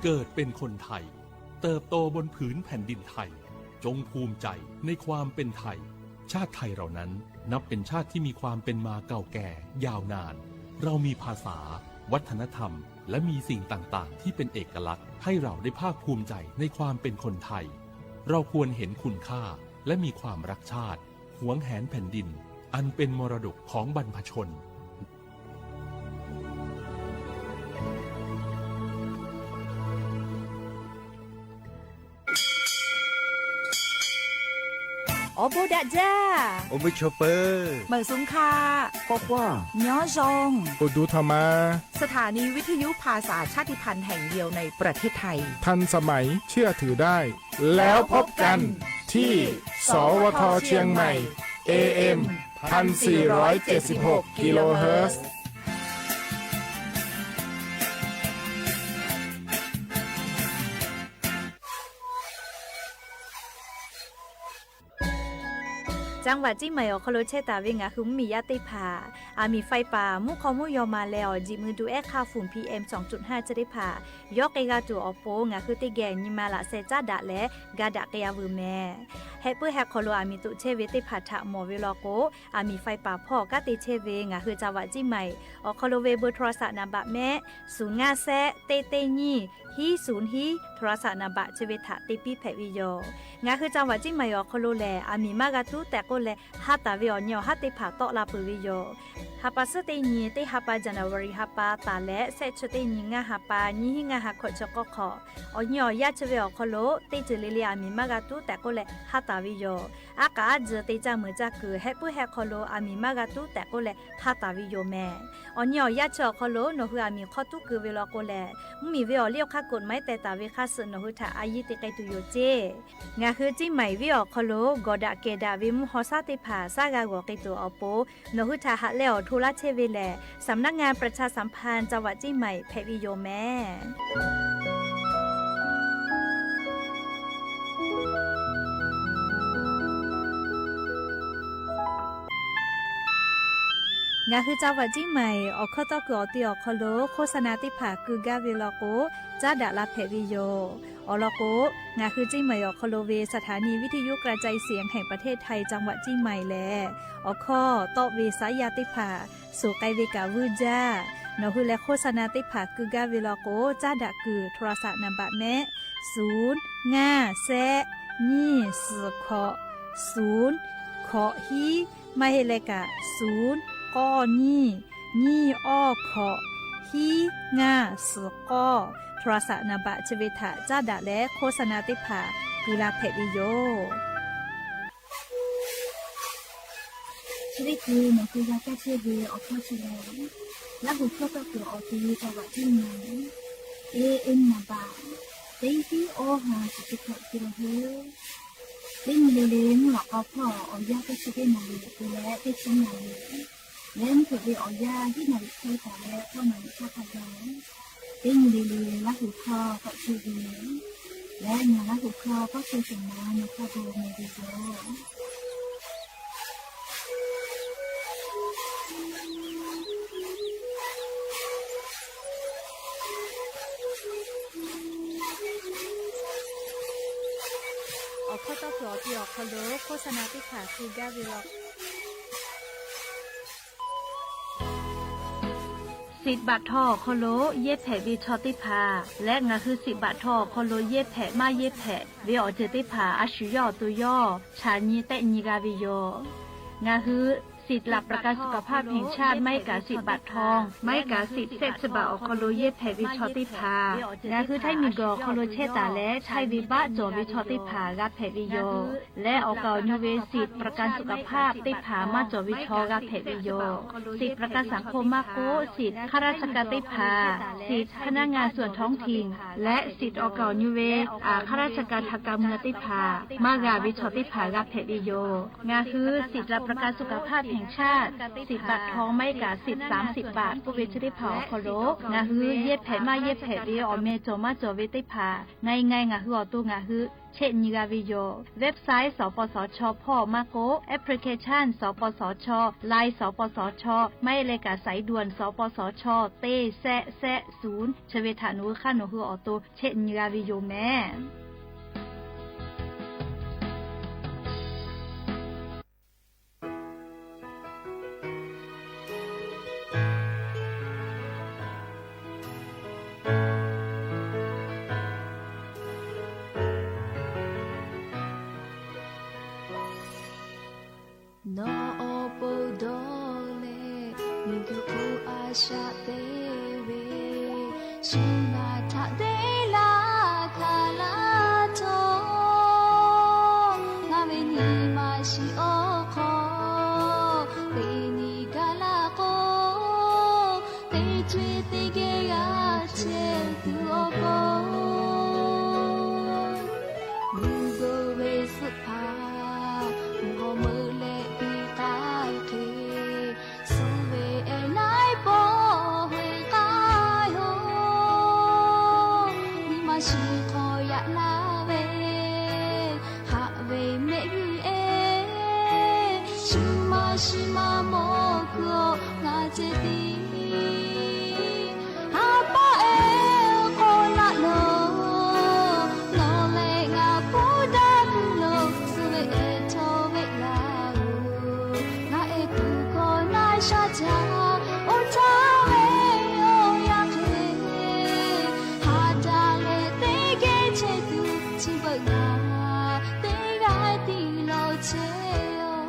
เกิดเป็นคนไทย เติบโตบนผืนแผ่นดินไทย จงภูมิใจในความเป็นไทย ชาติไทยเรานั้นนับเป็นชาติที่มีความเป็นมาเก่าแก่ยาวนาน เรามีภาษา วัฒนธรรม และมีสิ่งต่างๆ ที่เป็นเอกลักษณ์ ให้เราได้ภาคภูมิใจในความเป็นคนไทย เราควรเห็นคุณค่า และมีความรักชาติ หวงแหนแผ่นดิน อันเป็นมรดกของบรรพชน Awˬ bon daꞈ jaˇ. Awˬ bon chaw peuˬ. Meunˍ suhˍ hk'a. K'awꞈ k'oˆ. Nyoˉ zhong. Uˬ duˬ htaꞈ ma. สถานีวิทยุภาษาชาติพันธุ์แห่งเดียวในประเทศไทย ทันสมัย เชื่อถือได้ แล้วพบกันที่ สวท เชียงใหม่ เอเอ็ม พันสี่ร้อยเจ็ดสิบหก กิโลเฮิรตซ์ จังหวัดเชียงใหม่ awˬ hk'aw lo chehˇ taˍ ve ngaˬ hui mvuhˇmiˬ yaˇ teˇ hpaˍ, aˬ miˍ ไฟป่า mvuhˇ hk'aw mvuhˇ yaw ma leh awˬ jiˬ mui du ehˉ hk'aˇ ฝุ่น PM สองจุดห้า chi teˇ hpaˍ yawˇ k'ai g'a tuˬ awˬ pon ngaˬ hui teˇ geh nyi ma laꞈ sheh caˉ daꞈ leh ga daꞈ k'ai a veuˬ mehˍ. Heh puiˉ heh hk'aw lo aˬ miˍ toꞈ chehˇ ve teˇ hpaˍ htaꞈ mawˬ ve law k'o, aˬ miˍ ไฟป่า hpawˇ kanˉ te chehˇ ve ngaˬ hui จังหวัดเชียงใหม่ awˬ hk'aw lo ve เบอร์โทรศัพท์ naˍ baꞈ mehˆ suhˍ ngaˇ shehˆ teˇ teˇ nyiˇ hiˉ suhˍ hiˉ โทรศัพท์ naˍ baꞈ chi ve htaꞈ te piˇ hpehꞈ ve yoˬ. Ngaˬ hui จังหวัดเชียงใหม่ awˬ hk'aw lo lehˬ, aˬ miˍ maˇ g'a tuˉ tehꞈ k'oˆ leh, ha taˍ ve awˬ nyi awˬ haˉ teˇ hpaˍ tawˆ la peuˬ ve yoˬ. Ha pa suhˉ teˇ nyi teˇ ha pa January ha pa taˍ leh shehˆ chi teˇ nyi ngaˇ ha pa nyiˇ hiˉ ngaˇ ha hkawꞈ chi k'awˇ hk'awꞈ, awˬ nyi awˬ yaˇ chi ve awˬ hk'aw lo teˇ ceuˬ le le aˬ miˍ maˇ g'a tuˉ tehꞈ k'oˆ leh ha taˍ ve yoˬ. Aˉ k'aꞈ aˉ tcuh te caˇ meuˍ caˇ kuiˬ heh puiˉ heh hk'aw lo aˬ miˍ maˇ g'a tuˉ tehꞈ k'oˆ leh ha taˍ ve yoˬ mehˍ. Awˬ nyi awˬ yaˇ chi awˬ hk'aw lo nawˬ hui aˬ miˍ hk'aw tuˉ keu ve law k'o lehˬ, mvuhˇmiˬ ve awˬ liˇ awˬ hk'aˇ กฎหมาย teh taˍ ve hk'a suhˍ nawˬ hui htaꞈ a yiˇ te k'ai tuˬ yoˬ ceˇ. Ngaˬ hui Ciˇ maiˍ viˉ awˬ hk'aw lo gawˬ daꞈ kehˬ daꞈ ve mvuhˇ haw shaˉ teˇ hpaˍ shaˉ g'a g'awˬ k'ai tuˬ awˬ pon, nawˬ hui htaꞈ haꞈ leh awˬ hto laˇ chehˇ ve lehˬ, สำนักงานประชาสัมพันธ์จังหวัดเชียงใหม่ hpehꞈ ve yoˬ mehˍ. Ngaˬ hui จังหวัดเชียงใหม่ awˬ hkawˇ tawˇ kuiˬ awˬ ti awˬ hk'aw lo โฆษณา teˇ hpaˍ keu gaˇ ve law k'o, caˉ daꞈ la hpehꞈ ve yoˬ. Awˬ lawn k'o, ngaˬ hui Ciˇ maiˍ awˬ hk'aw lo ve สถานีวิทยุกระจายเสียงแห่งประเทศไทย จังหวัดเชียงใหม่ lehˬ, awˬ hkawˇ tawˆ ve saˉ yaˇ teˇ hpaˍ suhˍ k'ai ve kaꞈ vuiˇ jaˇ. Nawˬ hui leh โฆษณา teˇ hpaˍ keu gaˇ ve law k'o, caˉ daꞈ kuiˬ โทรศัพท์ naˍ baꞈ mehˆ suhˍ ngaˇ shehˆ nyiˇ suhˍ hkawꞈ suhˍ hkawꞈ hiˉ, maˇ heˆ leh kaꞈ suhˍ k'awˇ nyiˇ nyiˇ awˇ hkawꞈ hiˉ ngaˇ suhˍ k'awˇ โทรศัพท์ naˍ baꞈ chi ve htaꞈ caˉ daꞈ leh โฆษณา teˇ hpaˍ keu la hpehꞈ ve yoˬ. Chi teˇ hkui nawˬ hui g'a kaˇ chehˇ ve awˬ hkawˇ chi lehˬ, Laˇ huˍ hkawˇ tawˇ kuiˬ awˬ ti จังหวัดเชียงใหม่ เอเอ็ม naˍ baꞈ teˇ hiˉ awˇ ha chi teˇ hkawꞈ te la hui. Teˇ nyi le le mvuhˇ lawꞈ k'aw hpawˇ awˬ yanˇ teˇ chi teˇ naˍ riˍ te leh teˇ chi naˍ riˍ, leh mvuhˇ hpeuꞈ ve awˬ yanˇ hiˉ naˍ riˍ hk'e taˍ leh k'awˇ naˍ riˍ htaˇ hk'a gaˬ, teˇ nyi le le Laˇ huˍ hkawˇ k'awꞈ chehˇ ve, leh ngaˬ Laˇ huˍ hkawˇ k'awˇ chehˇ shehˍ ma nawˬ hk'a gu mawˬ ve yoˬ. Awˬ hkawˇ tawˇ kuiˬ awˬ ti awˬ hk'aw lo โฆษณา teˇ hpaˍ keu gaˇ ve law. Siꞈ baꞈ htaw awˬ hk'aw lo yehˇ hpehꞈ ve chaw teˇ hpaˍ leh ngaˬ hui siꞈ baꞈ htaw awˬ hk'aw lo yehˇ hpehꞈ maˇ yehˇ hpehꞈ ve awˬ ceuˬ teˇ hpaˍ a shu yawˇ awˬ to yawˇ chaꞈ nyi tehˆ nyi g'a ve yoˬ. Ngaˬ hui สิทธิ์หลักประกันสุขภาพแห่งชาติ maˇ heˆ kaꞈ siꞈ baꞈ htaw, maˇ heˆ kaꞈ siꞈ shehˆ chi baꞈ awˬ hk'aw lo yehˇ hpehꞈ ve chaw teˇ hpaˍ, ngaˬ hui htaiˇ miˬguiˬ awˬ hk'aw lo chehˇ taˍ leh htaiˇ ve baˆ cawˬ ve chaw teˇ hpaˍ g'a hpehꞈ ve yoˬ. Leh awˬ kaˍ awˬ nu ve siꞈ ประกันสุขภาพ teˇ hpaˍ maˇ cawˬ ve chaw g'a hpehꞈ ve yoˬ. Siꞈ ประกันสังคม maˇ k'oˆ, siꞈ ข้าราชการ teˇ hpaˍ, siꞈ พนักงานส่วนท้องถิ่น leh siꞈ awˬ kaˍ awˬ nu ve ข้าราชการทางการเมือง teˇ hpaˍ maˇ g'a ve chaw teˇ hpaˍ g'a hpehꞈ ve yoˬ. Ngaˬ hui สิทธิ์หลักประกันสุขภาพแห่งชาติ แบงก์ชาติ สิบบาททอง ไม่กะ สิบ สามสิบบาท k'oˆ ve chi teˇ hpaˍ awˬ hk'aw lo ngaˬ hui yehˇ hpehꞈ maˇ yehˇ hpehꞈ ve awˬ meh cawˬ maˇ cawˬ ve teˇ hpaˍ ngaˬ hui ngaˬ hui awˬ to ngaˬ hui chehˇ nyi g'a ve yoˬ. Website สปสช hpawˇ maˇ k'oˆ, application สปสช, Line สปสช maˇ heˆ leh kaꞈ สายด่วน สปสช teˇ shehˆ shehˆ ศูนย์ chi ve htaꞈ nawˬ hui hk'aˇ nawˬ hui awˬ to chehˇ nyi g'a ve yoˬ mehˍ. Nawˬ awˬ pon dawˇ leh, miˬguiˬ hk'oˆ a shaꞈ te ve, shu ngaˬ htaꞈ deˇ laˇ hkanˍ laˇ htawˇ, ngaˬ ve nyi ma shiˍ awˬ hk'aw teˇ nyi gaˬ laˇ k'o, teˇ co-e teˇ geh g'a chehˇ tuˬ awˬ pon, mvuhˇ g'uˇ ve suhˆ hpaˍ mvuhˇ hawˬ meuꞈ leh piˇ k'ai hk'e, suh ve ehˉ laiˉ pawˆ heˆ k'ai yoˬ. Nyi ma shiˍ hk'aw yaꞈ laˇ ve, haꞈ ve mehˆ g'uˇ ehˉ, shu maˇ shiˍ maˇ mawˬ kuiˬ awˬ ngaˬ ceh tiˉ. A paˆ ehˉ, k'awꞈ laꞈ loˬ. Nawˬ leh ngaˬ hpu daˇ kuiˬ lo suh ve ehˉ htawˇ ve laˇ oˬ. Ngaˬ ehˉ kuˬ hkawˇ naˆ shaˉ caˇ, oˇ htaˇ ve awˬ yanˇ hk'e, ha daꞈ leh teˇ geh chehˇ tuˬ chi beuꞈ ngaˬ teˇ g'aˇ tiˉ lawˬ chehˇ oˬ.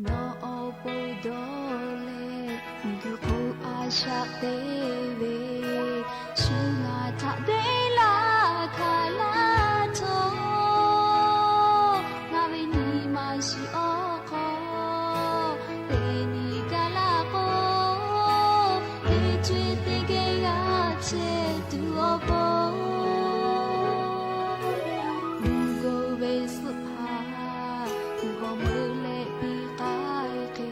Nawˬ awˬ pon dawˇ leh, miˬguiˬ hk'oˆ a shaꞈ te ve, shu ngaˬ htaꞈ deˇ laˇ hkanˍ laˇ htawˇ, ngaˬ ve nyi ma shiˍ awˬ hk'aw teˇ nyi gaˬ laˇ k'o, teˇ co-e teˇ geh g'a chehˇ tuˬ awˬ pon, mvuhˇ g'uˇ ve suhˆ hpaˍ mvuhˇ hawˬ meuꞈ leh piˇ k'ai hk'e,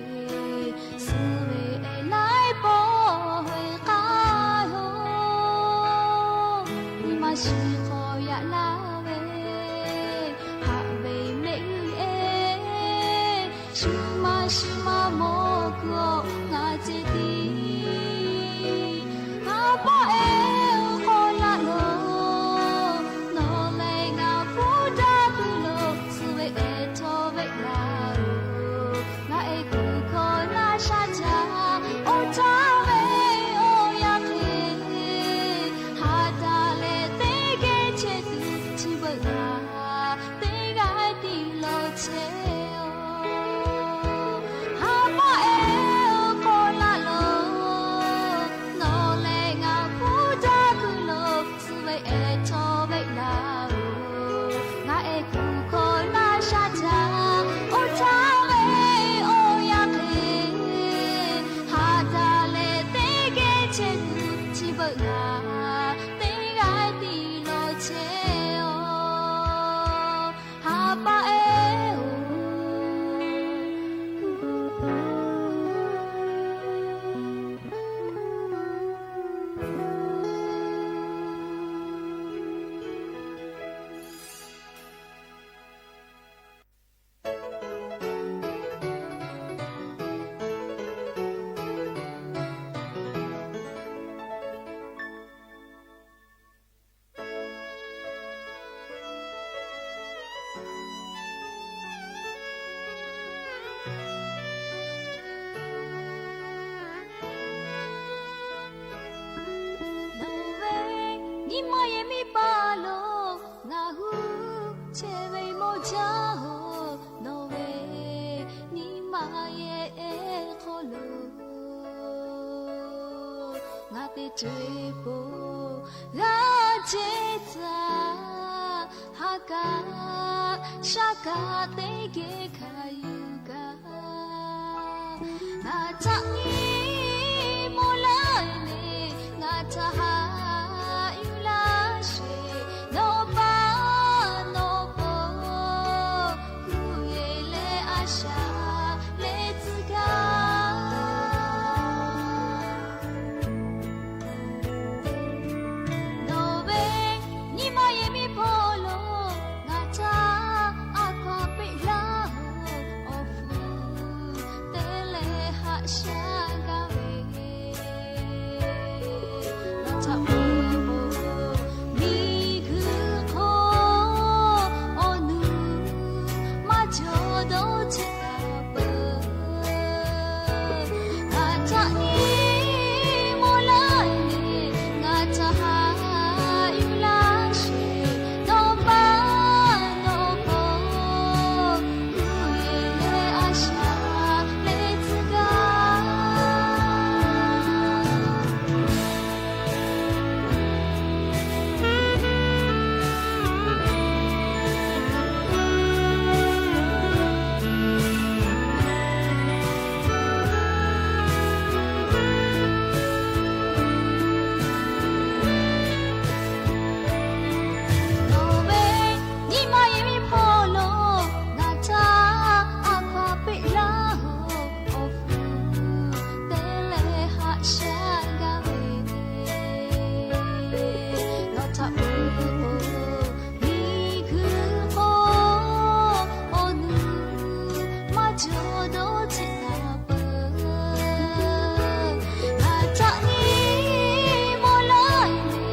suh ve ehˉ laiˉ pawˆ heˆ k'ai yoˬ. Nyi ma shiˍ hk'aw yaꞈ laˇ ve, haꞈ ve mehˆ g'uˇ ehˉ, shu maˇ shiˍ maˇ mawˬ kuiˬ awˬ ngaˬ ceh tiˉ. A paˆ ehˉ, k'awꞈ laꞈ loˬ. Nawˬ leh ngaˬ hpu daˇ kuiˬ lo suh ve ehˉ htawˇ ve laˇ oˬ. Ngaˬ ehˉ kuˬ hkawˇ naˆ shaˉ caˇ, oˇ htaˇ ve awˬ yanˇ hk'e, ha daꞈ leh teˇ geh chehˇ tuˬ chi beuꞈ ngaˬ teˇ g'aˇ tiˉ lawˬ chehˇ oˬ. A paˆ ehˉ, k'awꞈ laꞈ loˬ. Nawˬ leh ngaˬ hpu daˇ kuiˬ lo suh ve ehˉ htawˇ ve laˇ oˬ. Ngaˬ ehˉ kuˬ hkawˇ naˆ shaˉ caˇ, oˇ htaˇ ve awˬ yanˇ hk'e, ha daꞈ leh teˇ geh chehˇ tuˬ chi beuꞈ ngaˬ teˇ g'aˇ tiˉ lawˬ chehˇ oˬ. A paˆ ehˉ-oˬ. Ngaˬ te co-e po g'a ceˇ tcuh, ha kaꞈ shaˉ kaꞈ teˇ geh hkanˍ yuˬ gaˇ. Ngaˬ htaꞈ nyi mawˬ laˇ le, ngaˬ htaꞈ haꞈ yuˬ laˇ sheˍ. Nawˬ paˍ nawˬ po kuˬ yeˬ leh a shaꞈ leh tcuh gaˇ. Nawˬ ve nyi ma yehˬ miˇ hpawˇ lo ngaˬ htaꞈ a hkaw peꞈ laˇ-oˬ. Awˬ fuiˍ te leh haꞈ shaˉ gaˇ ve, nawˬ htaꞈ peuˬ-oˬ. Miˬ guiˬ hk'oˆ awˬ nuˬ maˇ cawˬ dawˇ chehˇ taˍ peuˬ. Ngaˬ htaꞈ nyi mawˬ laˇ le, ngaˬ htaꞈ haꞈ yuˬ laˇ sheˍ. Nawˬ paˍ nawˬ po kuˬ yeˬ leh a shaꞈ leh tcuh gaˇ. Nawˬ ve nyi ma yehˬ miˇ hpawˇ lo ngaˬ htaꞈ a hkaw peꞈ laˇ-oˬ. Awˬ fuiˍ te leh haꞈ shaˉ gaˇ ve, nawˬ htaꞈ peuˬ-oˬ. Miˬ guiˬ hk'oˆ awˬ nuˬ maˇ cawˬ dawˇ chehˇ taˍ peuˬ. Ngaˬ htaꞈ nyi mawˬ laˇ le,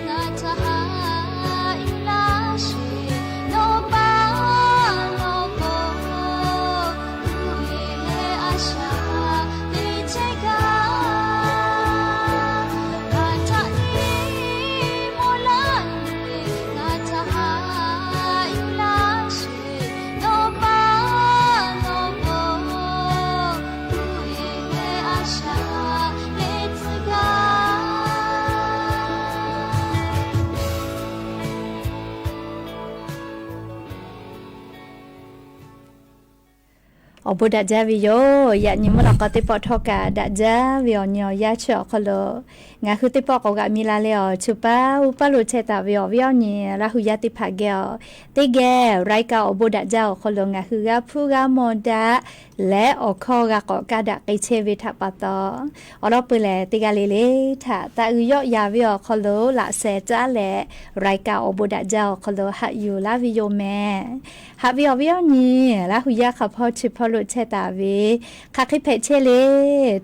ngaˬ htaꞈ haꞈ yuˬ laˇ sheˍ. Nawˬ paˍ nawˬ po kuˬ yeˬ leh a shaꞈ teˇ chehˇ gaˇ. Ngaˬ htaꞈ nyi mawˬ laˇ le, ngaˬ htaꞈ haꞈ yuˬ laˇ sheˍ. Nawˬ paˍ nawˬ po kuˬ yeˬ leh a shaꞈ leh tcuh gaˇ. Awˬ bon daꞈ jaˇ ve yoˬ. Yaꞈ nyi mvuhˇ naw k'aw teˇ pawˆ htawˇ kaꞈ daꞈ jaˇ ve awˬ nyi awˬ yanˇ chi awˬ hk'aw lo ngaˬ hui teˇ pawˆ k'awꞈ g'aꞈ mi la leh awˬ, chi paˇ uˉ paˇ lo chehˇ taˍ ve awˬ viˉ awˬ nyi Laˇ hu yaˇ teˇ hpaˍ geh awˬ, teˇ geh รายการ awˬ bon daꞈ jaˇ awˬ hk'aw lo ngaˬ hui g'a hpuˇ g'a mawˬ daꞈ leh awˬ hkawˇ g'a k'awꞈ kaˇ daꞈ k'ai chehˇ ve htaꞈ pa taw, awˬ lawn peuˬ lehˬ teˇ g'aˇ le le htaꞈ taˇ uiˍ yawˆ yan ve awˬ hk'aw lo laꞈ sheh caˉ leh รายการ awˬ bon daꞈ jaˇ awˬ hk'aw lo haꞈ yuˬ laˇ ve yoˬ mehˍ. Haꞈ ve awˬ viˉ awˬ nyi Laˇ hu yaˇ hk'a hpawˇ chi hpawˇ lo chehˇ taˍ ve hk'aˬ hk'e hpehꞈ chehˇ le,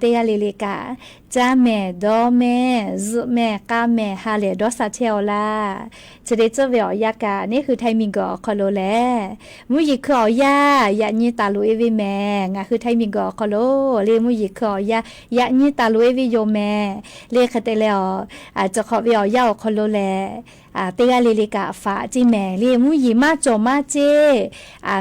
teˇ g'aˇ le le kaꞈ caˇ mehˍ, dawˇ mehˍ, zuhꞈ mehˍ, k'a mehˍ, ha lehˬ dawˇ sha chehˇ-aw laˇ. Chi te tcuhˇ ve awˬ yanˇ kaꞈ neˇ hui Htaiˍ miˬguiˬ awˬ hk'aw lo lehˬ, mvuhˇ yeˬ hkui awˬ yanˇ yaꞈ nyi taˍ loꞈ-e ve mehˍ. Ngaˬ hui Htaiˍ miˬguiˬ awˬ hk'aw lo le mvuhˇ yeˬ hkui awˬ yanˇ yaꞈ nyi taˍ loꞈ-e ve yoˬ mehˍ. Le hk'e te leh awˬ, chi hk'awꞈ ve awˬ yanˇ awˬ hk'aw lo lehˬ, teˇ g'aˇ le le kaꞈ faꞈ ceˇ mehˍ le, mvuhˇ yeˬ maˇ cawˬ maˇ ceˇ.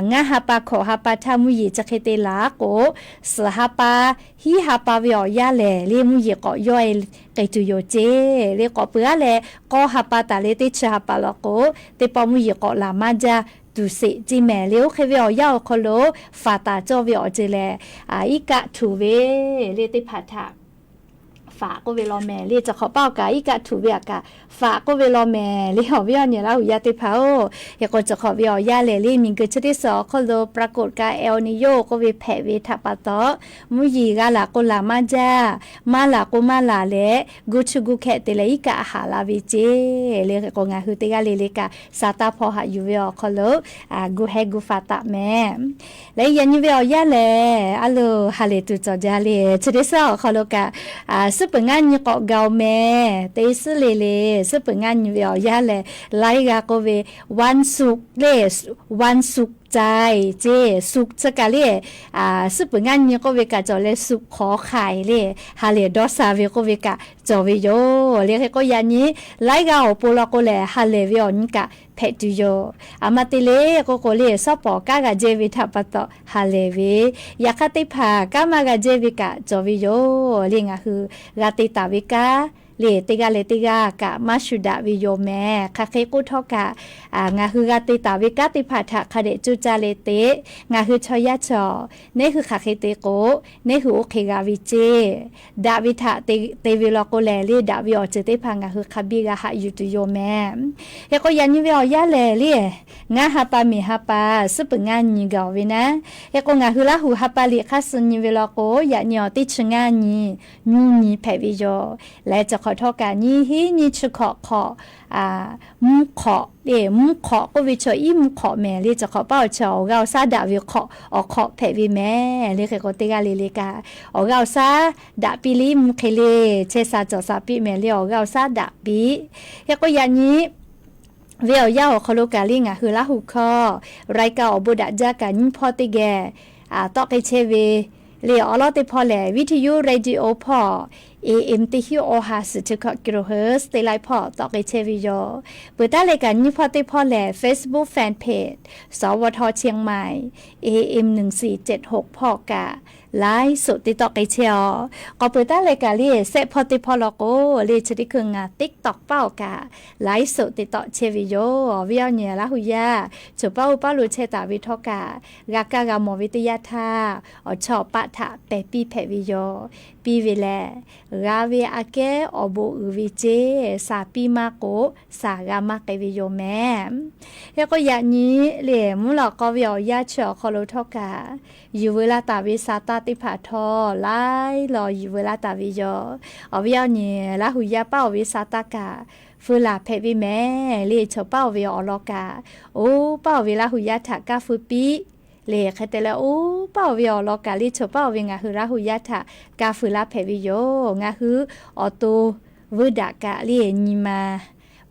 Ngaˇ ha pa hkawꞈ ha pa htaˇ mvuhˇ yeˬ chi hk'e te laˬ k'o, suhˍ ha pa, hiˉ ha pa ve awˬ yanˇ lehˬ le mvuhˇ yeˬ k'awꞈ yawˇ-e k'ai tuˬ yoˬ ceˇ. Le k'awꞈ peuˬ-aˉ leh k'awˇ ha pa taˍ le teˇ chi ha pa law k'o, teˇ pawˆ mvuhˇ yeˬ k'awꞈ laˬ maˇ jaˇ tuˬ sheˍ ceˇ mehˍ. Le oˇ hk'e ve awˬ yanˇ awˬ hk'aw lo faꞈ taˍ cawˇ ve awˬ ceuˬ lehˬ, iˉ kaˆ htuꞈ ve le teˇ hpaˍ htaꞈ faꞈ k'oˆ ve law mehˍ. Le chi hk'awꞈ paˇ awˬ kaꞈ iˉ kaˆ htuꞈ ve aꞈ kaꞈ faꞈ k'oˆ ve law mehˍ. Le awˬ viˉ awˬ nyi Laˇ hu yaˇ teˇ hpaˍ-oˬ, hk'e k'o chi hk'awꞈ ve awˬ yanˇ lehˬ le miˬguiˬ chi teˇ suhˍ awˬ hk'aw lo ปรากฏการณ์เอลนีโญ k'oˆ ve hpehꞈ ve htaꞈ pa taw, mvuhˇ yeˬ g'a laˬ k'o laˬ maˇ jaˇ, maˇ laˬ k'o maˇ laˬ leh, gu chu gu hkehꞈ te leh iˉ kaˆ haꞈ la ve ceˇ. Le hk'e k'o ngaˬ hui teˇ g'aˇ le le kaꞈ sa taˇ hpawˇ haꞈ yuˬ ve awˬ hk'aw lo gu heh gu faꞈ taˍ mehˍ. Leh yaꞈ nyi ve awˬ yanˇ lehˬ, a loˬ ha lehˬ tuˬ cawˬ jaˇ le. Chi teˇ suhˍ awˬ hk'aw lo kaꞈ, suhˉ peuˬ ngaˇ nyi k'awꞈ gaˬ-oˬ mehˍ. Teˇ suhˉ le le, suhˉ peuˬ ngaˇ nyi ve awˬ yanˇ lehˬ, laiˉ g'a k'oˆ ve วันศุกร์ le, วันศุกร์ zai ceˇ, suꞈ chi kaꞈ le, suhˉ peuˬ ngaˇ nyi k'oˆ ve kaꞈ cawˬ leh, suꞈ hk'awˍ hk'aiˍ le, ha lehˬ dawˇ sha ve k'oˆ ve kaꞈ cawˬ ve yoˬ le. Hk'e k'o yaꞈ nyi laiˉ g'aˇ awˬ pon law k'o lehˬ, ha lehˬ ve awˬ nyi kaꞈ hpehꞈ tuˬ yoˬ. Aˬ ma te le k'oˆ k'o le, shawˉ pawˍ kanˉ g'a jehˇ ve htaꞈ pa taw ha lehˬ ve, yaꞈ hk'aˇ teˇ hpaˍ kanˉ maˇ g'a jehˇ ve kaꞈ cawˬ ve yoˬ le. Ngaˬ hui g'a te taˍ ve kanˉ le, teˇ g'aˇ leh teˇ g'aˇ kaꞈ maˇ shu daꞈ ve yoˬ mehˍ. Hk'aˬ hk'e k'oˆ htawˇ kaꞈ, ngaˬ hui g'a te taˍ ve kanˉ teˇ hpaˍ htaꞈ hk'a dehꞈ coˇ caˇ leh te. Ngaˬ hui chaw yaˇ chaw, neˇ hui hk'aˬ hk'e te k'o, neˇ hui oˇ hk'e g'a ve ceˇ. Daꞈ ve htaꞈ te ve law k'o lehˬ le, daꞈ ve awˬ ceuˬ teˇ hpaˍ ngaˬ hui hk'a biˇ g'a haꞈ yuˬ tuˬ yoˬ mehˍ. Hk'e k'o yaꞈ nyi ve awˬ yanˇ lehˬ le, ngaˇ ha pa miˬ ha pa, suhˉ peuˬ ngaˇ nyi gaˬ ve naˉ. Hk'e k'o ngaˬ hui Laˇ huˍ ha pa liꞈ hk'aˇ suh nyi ve law k'o, yaꞈ nyi awˬ teˇ chi ngaˇ nyi, nyiˇ nyi hpehꞈ ve yoˬ. Leh chi hk'awꞈ htawˇ kaꞈ nyiˇ hinˉ nyiˇ chi hkawꞈ hk'awꞈ, mvuhˇ hk'awꞈ le, mvuhˇ hk'awꞈ k'oˆ ve chaw iˉ mvuhˇ hk'awꞈ mehˍ le. Chi hk'awꞈ paˉ awˬ chi awˬ g'aˇ awˬ shaˉ daꞈ ve hk'awꞈ awˬ hk'awꞈ hpehꞈ ve mehˍ le. Hk'e k'o teˇ g'aˇ le le kaꞈ, awˬ g'aˇ awˬ shaˉ daꞈ piˇ le, iˉ mvuhˇ hk'e le, chehˇ sha cawˬ sha piˇ mehˍ le, awˬ g'aˇ awˬ shaˉ daꞈ piˇ. Hk'e k'o yaꞈ nyi ve awˬ yanˇ awˬ hk'aw lo kaꞈ le, ngaˬ hui Laˇ huˍ hkawˇ รายการ awˬ bon daꞈ jaˇ kaꞈ nyiˇ hpawˇ teˇ geh tawˆ k'ai chehˇ ve le. Awˬ lawn teˇ hpawˇ lehˬ วิทยุ radio hpawˇ, A M teˇ hinˉ awˬ ha suhˍ chi hkawꞈ กิโลเฮิรตซ์ teˇ laiˉ hpawˇ tawˆ k'ai chehˇ ve yoˬ. Peuˬ taˉ leh kaꞈ nyiˇ hpawˇ teˇ hpawˇ lehˬ, Facebook fan page สวท เชียงใหม่ A M หนึ่งสี่เจ็ดหก hpawˇ kaꞈ ไลฟ์สด te tawˆ k'ai chehˇ aw. K'awꞈ peuˬ taˉ leh kaꞈ le, sehˆ hpawˇ teˇ hpawˇ law k'o le, chi teˇ hkui ngaˬ TikTok paˉ awˬ kaꞈ ไลฟ์สด te tawˆ chehˇ ve yoˬ. Awˬ viˉ awˬ nyi Laˇ huˍ yaˇ, choˬ paˉ oˇ paˉ lo chehˇ taˍ ve htawˇ kaꞈ, g'a kaˇ g'a mawˬ ve teˇ yanˇ htaˇ, awˬ chawˇ awˬ paˆ htaꞈ pehˬ piˇ hpehꞈ ve yoˬ. Piˇ ve lehˬ, g'a ve aꞈ kehˉ awˬ bon uiˍ ve ceˇ, shaˍ piˇ maˇ k'o, shaˍ g'a maˇ k'ai ve yoˬ mehˍ. Hk'e k'o yaꞈ nyi le, mvuhˇ lawꞈ k'aw ve awˬ yanˇ chi awˬ hk'aw lo htawˇ kaꞈ, yuˬ veu laˇ taˍ ve sa taˇ teˇ hpaˍ htawˇ laiˉ law yuˬ veu laˇ taˍ ve yoˬ. Awˬ viˉ awˬ nyi Laˇ huˍ yaˇ paˉ awˬ ve sa taˇ kaꞈ, feu laˬ hpehꞈ ve mehˍ le. Choˬ paˉ awˬ ve awˬ lawn kaꞈ, oˇ paˉ awˬ ve Laˇ huˍ yaˇ htaꞈ kaˇ feu piˇ le. Hk'e te leh oˇ paˉ awˬ ve awˬ lawn kaꞈ le, choˬ paˉ awˬ ve ngaˬ hui Laˇ huˍ yaˇ htaꞈ kaˇ feu laˇ hpehꞈ ve yoˬ. Ngaˬ hui awˬ to vuiˇ daꞈ kaꞈ le, nyi ma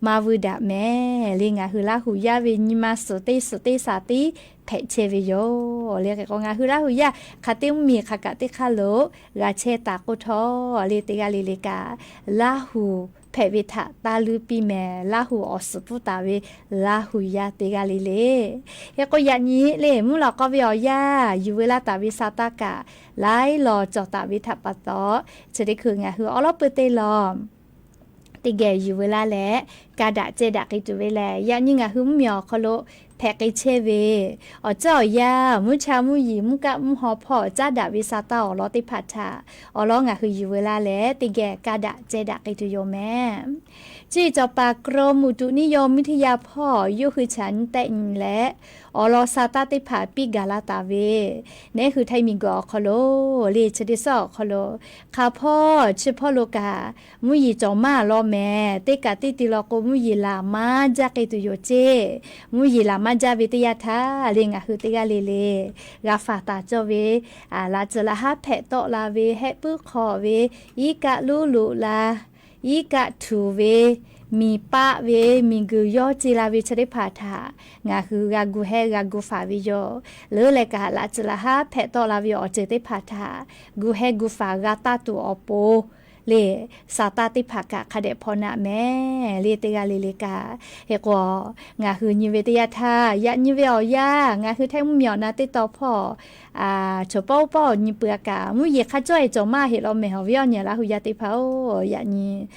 maˇ vuiˇ daꞈ mehˍ le. Ngaˬ hui Laˇ huˍ yaˇ ve nyi ma suhˍ teˇ suhˍ teˇ shaˍ tiˉ hpehꞈ chehˇ ve yoˬ le. Hk'e k'o ngaˬ hui Laˇ huˍ yaˇ hk'aˬ teˇ mvuhˇ miˬ hk'aˬ kaꞈ teˇ hk'aˇ lo g'a chehˇ taˍ k'oˆ htawˇ le, teˇ g'aˇ le le kaꞈ, Laˇ huˍ hpehꞈ ve htaꞈ taˇ luˇ piˇ mehˍ. Laˇ huˍ awˬ suhˍ pfuhˇ taˍ ve Laˇ huˍ yaˇ teˇ g'aˇ le le. Hk'e k'o yaꞈ nyi le, mvuhˇ lawꞈ k'aw ve awˬ yanˇ yuˬ veu laˇ taˍ ve sa taˇ kaꞈ, laiˉ law cawˬ taˍ ve htaꞈ pa taw, chi teˇ hkui ngaˬ hui awˉ lawˉ pui teˇ lawˬ teˇ geh yuˬ veu laˇ leh, ka daꞈ ceh daꞈ k'ai tuˬ ve lehˬ, yaꞈ nyi ngaˬ hui mvuhˇ miˬ awˬ hk'aw lo hpehꞈ k'ai chehˇ ve, awˬ caˉ awˬ yanˇ mvuhˇ cha mvuhˇ yiˍ mvuhˇ kaˆ mvuhˇ haw hpawˇ caˉ daꞈ ve sa taˇ awˬ lawn teˇ hpaˍ htaꞈ awˬ lawn ngaˬ hui yuˬ veu laˇ leh, teˇ geh ka daꞈ ceh daꞈ k'ai tuˬ yoˬ mehˍ. Chi cawˬ paˍ กรมอุตุนิยมวิทยา hpawˇ yawˇ hui chaꞈ nyi tehˆ nyi leh, awˬ lawn sa taˇ teˇ hpaˍ piˇ gaˬ la taˍ ve, neˇ hui Htaiˇ miˬguiˬ awˬ hk'aw lo le, chi teˇ suhˉ awˬ hk'aw lo, hk'aˬ hpawˇ chi hpawˇ lo kaꞈ mvuhˇ yeˬ cawˬ maˇ law mehˍ. Teˇ kaꞈ teˇ ti law k'o, mvuhˇ yeˬ laˬ maˇ jaˇ k'ai tuˬ yoˬ ceˇ. Mvuhˇ yeˬ laˬ maˇ jaˇ ve teˇ yanˇ htaˇ le, ngaˬ hui teˇ g'aˇ le le g'a faˍ taˍ cawˇ ve, laꞈ tcuhˍ laꞈ haˉ hpehꞈ tawˆ la ve, hehˆ puiˉ hk'aw ve, iˉ kaˆ luˉ loꞈ la, iˉ kaˆ htuꞈ ve, miˬ paˆ ve, miˬguiˬ yawˇ ce la ve chi teˇ hpaˍ htaꞈ ngaˬ hui g'a gu hehˇ g'a gu faˍ ve yoˬ. Leuˉ leh kaꞈ laꞈ tcuhˍ laꞈ haˉ hpehꞈ tawˆ la ve awˬ ceuˬ teˇ hpaˍ htaꞈ gu hehˇ gu faˍ g'a taˇ tuˬ awˬ pon le, sa taˇ teˇ hpaˍ kaꞈ hk'a dehꞈ hpaw naˆ mehˍ le, teˇ g'aˇ le le kaꞈ. Hk'e k'o, ngaˬ hui nyi ve teˇ yanˇ htaˇ, yaꞈ nyi ve awˬ yanˇ ngaˬ hui Htaiˇ mvuhˇ miˬ awˬ na teˇ taw hpawˇ, chaw pawˆ oˇ pawˆ awˬ nyi peuˬ a kaꞈ, mvuhˇ yeˬ hk'a cawˇ e cawˬ maˇ heˆ law mehˍ. Awˬ viˉ awˬ nyi Laˇ huˍ yaˇ teˇ hpaˍ-oˬ, yaꞈ nyi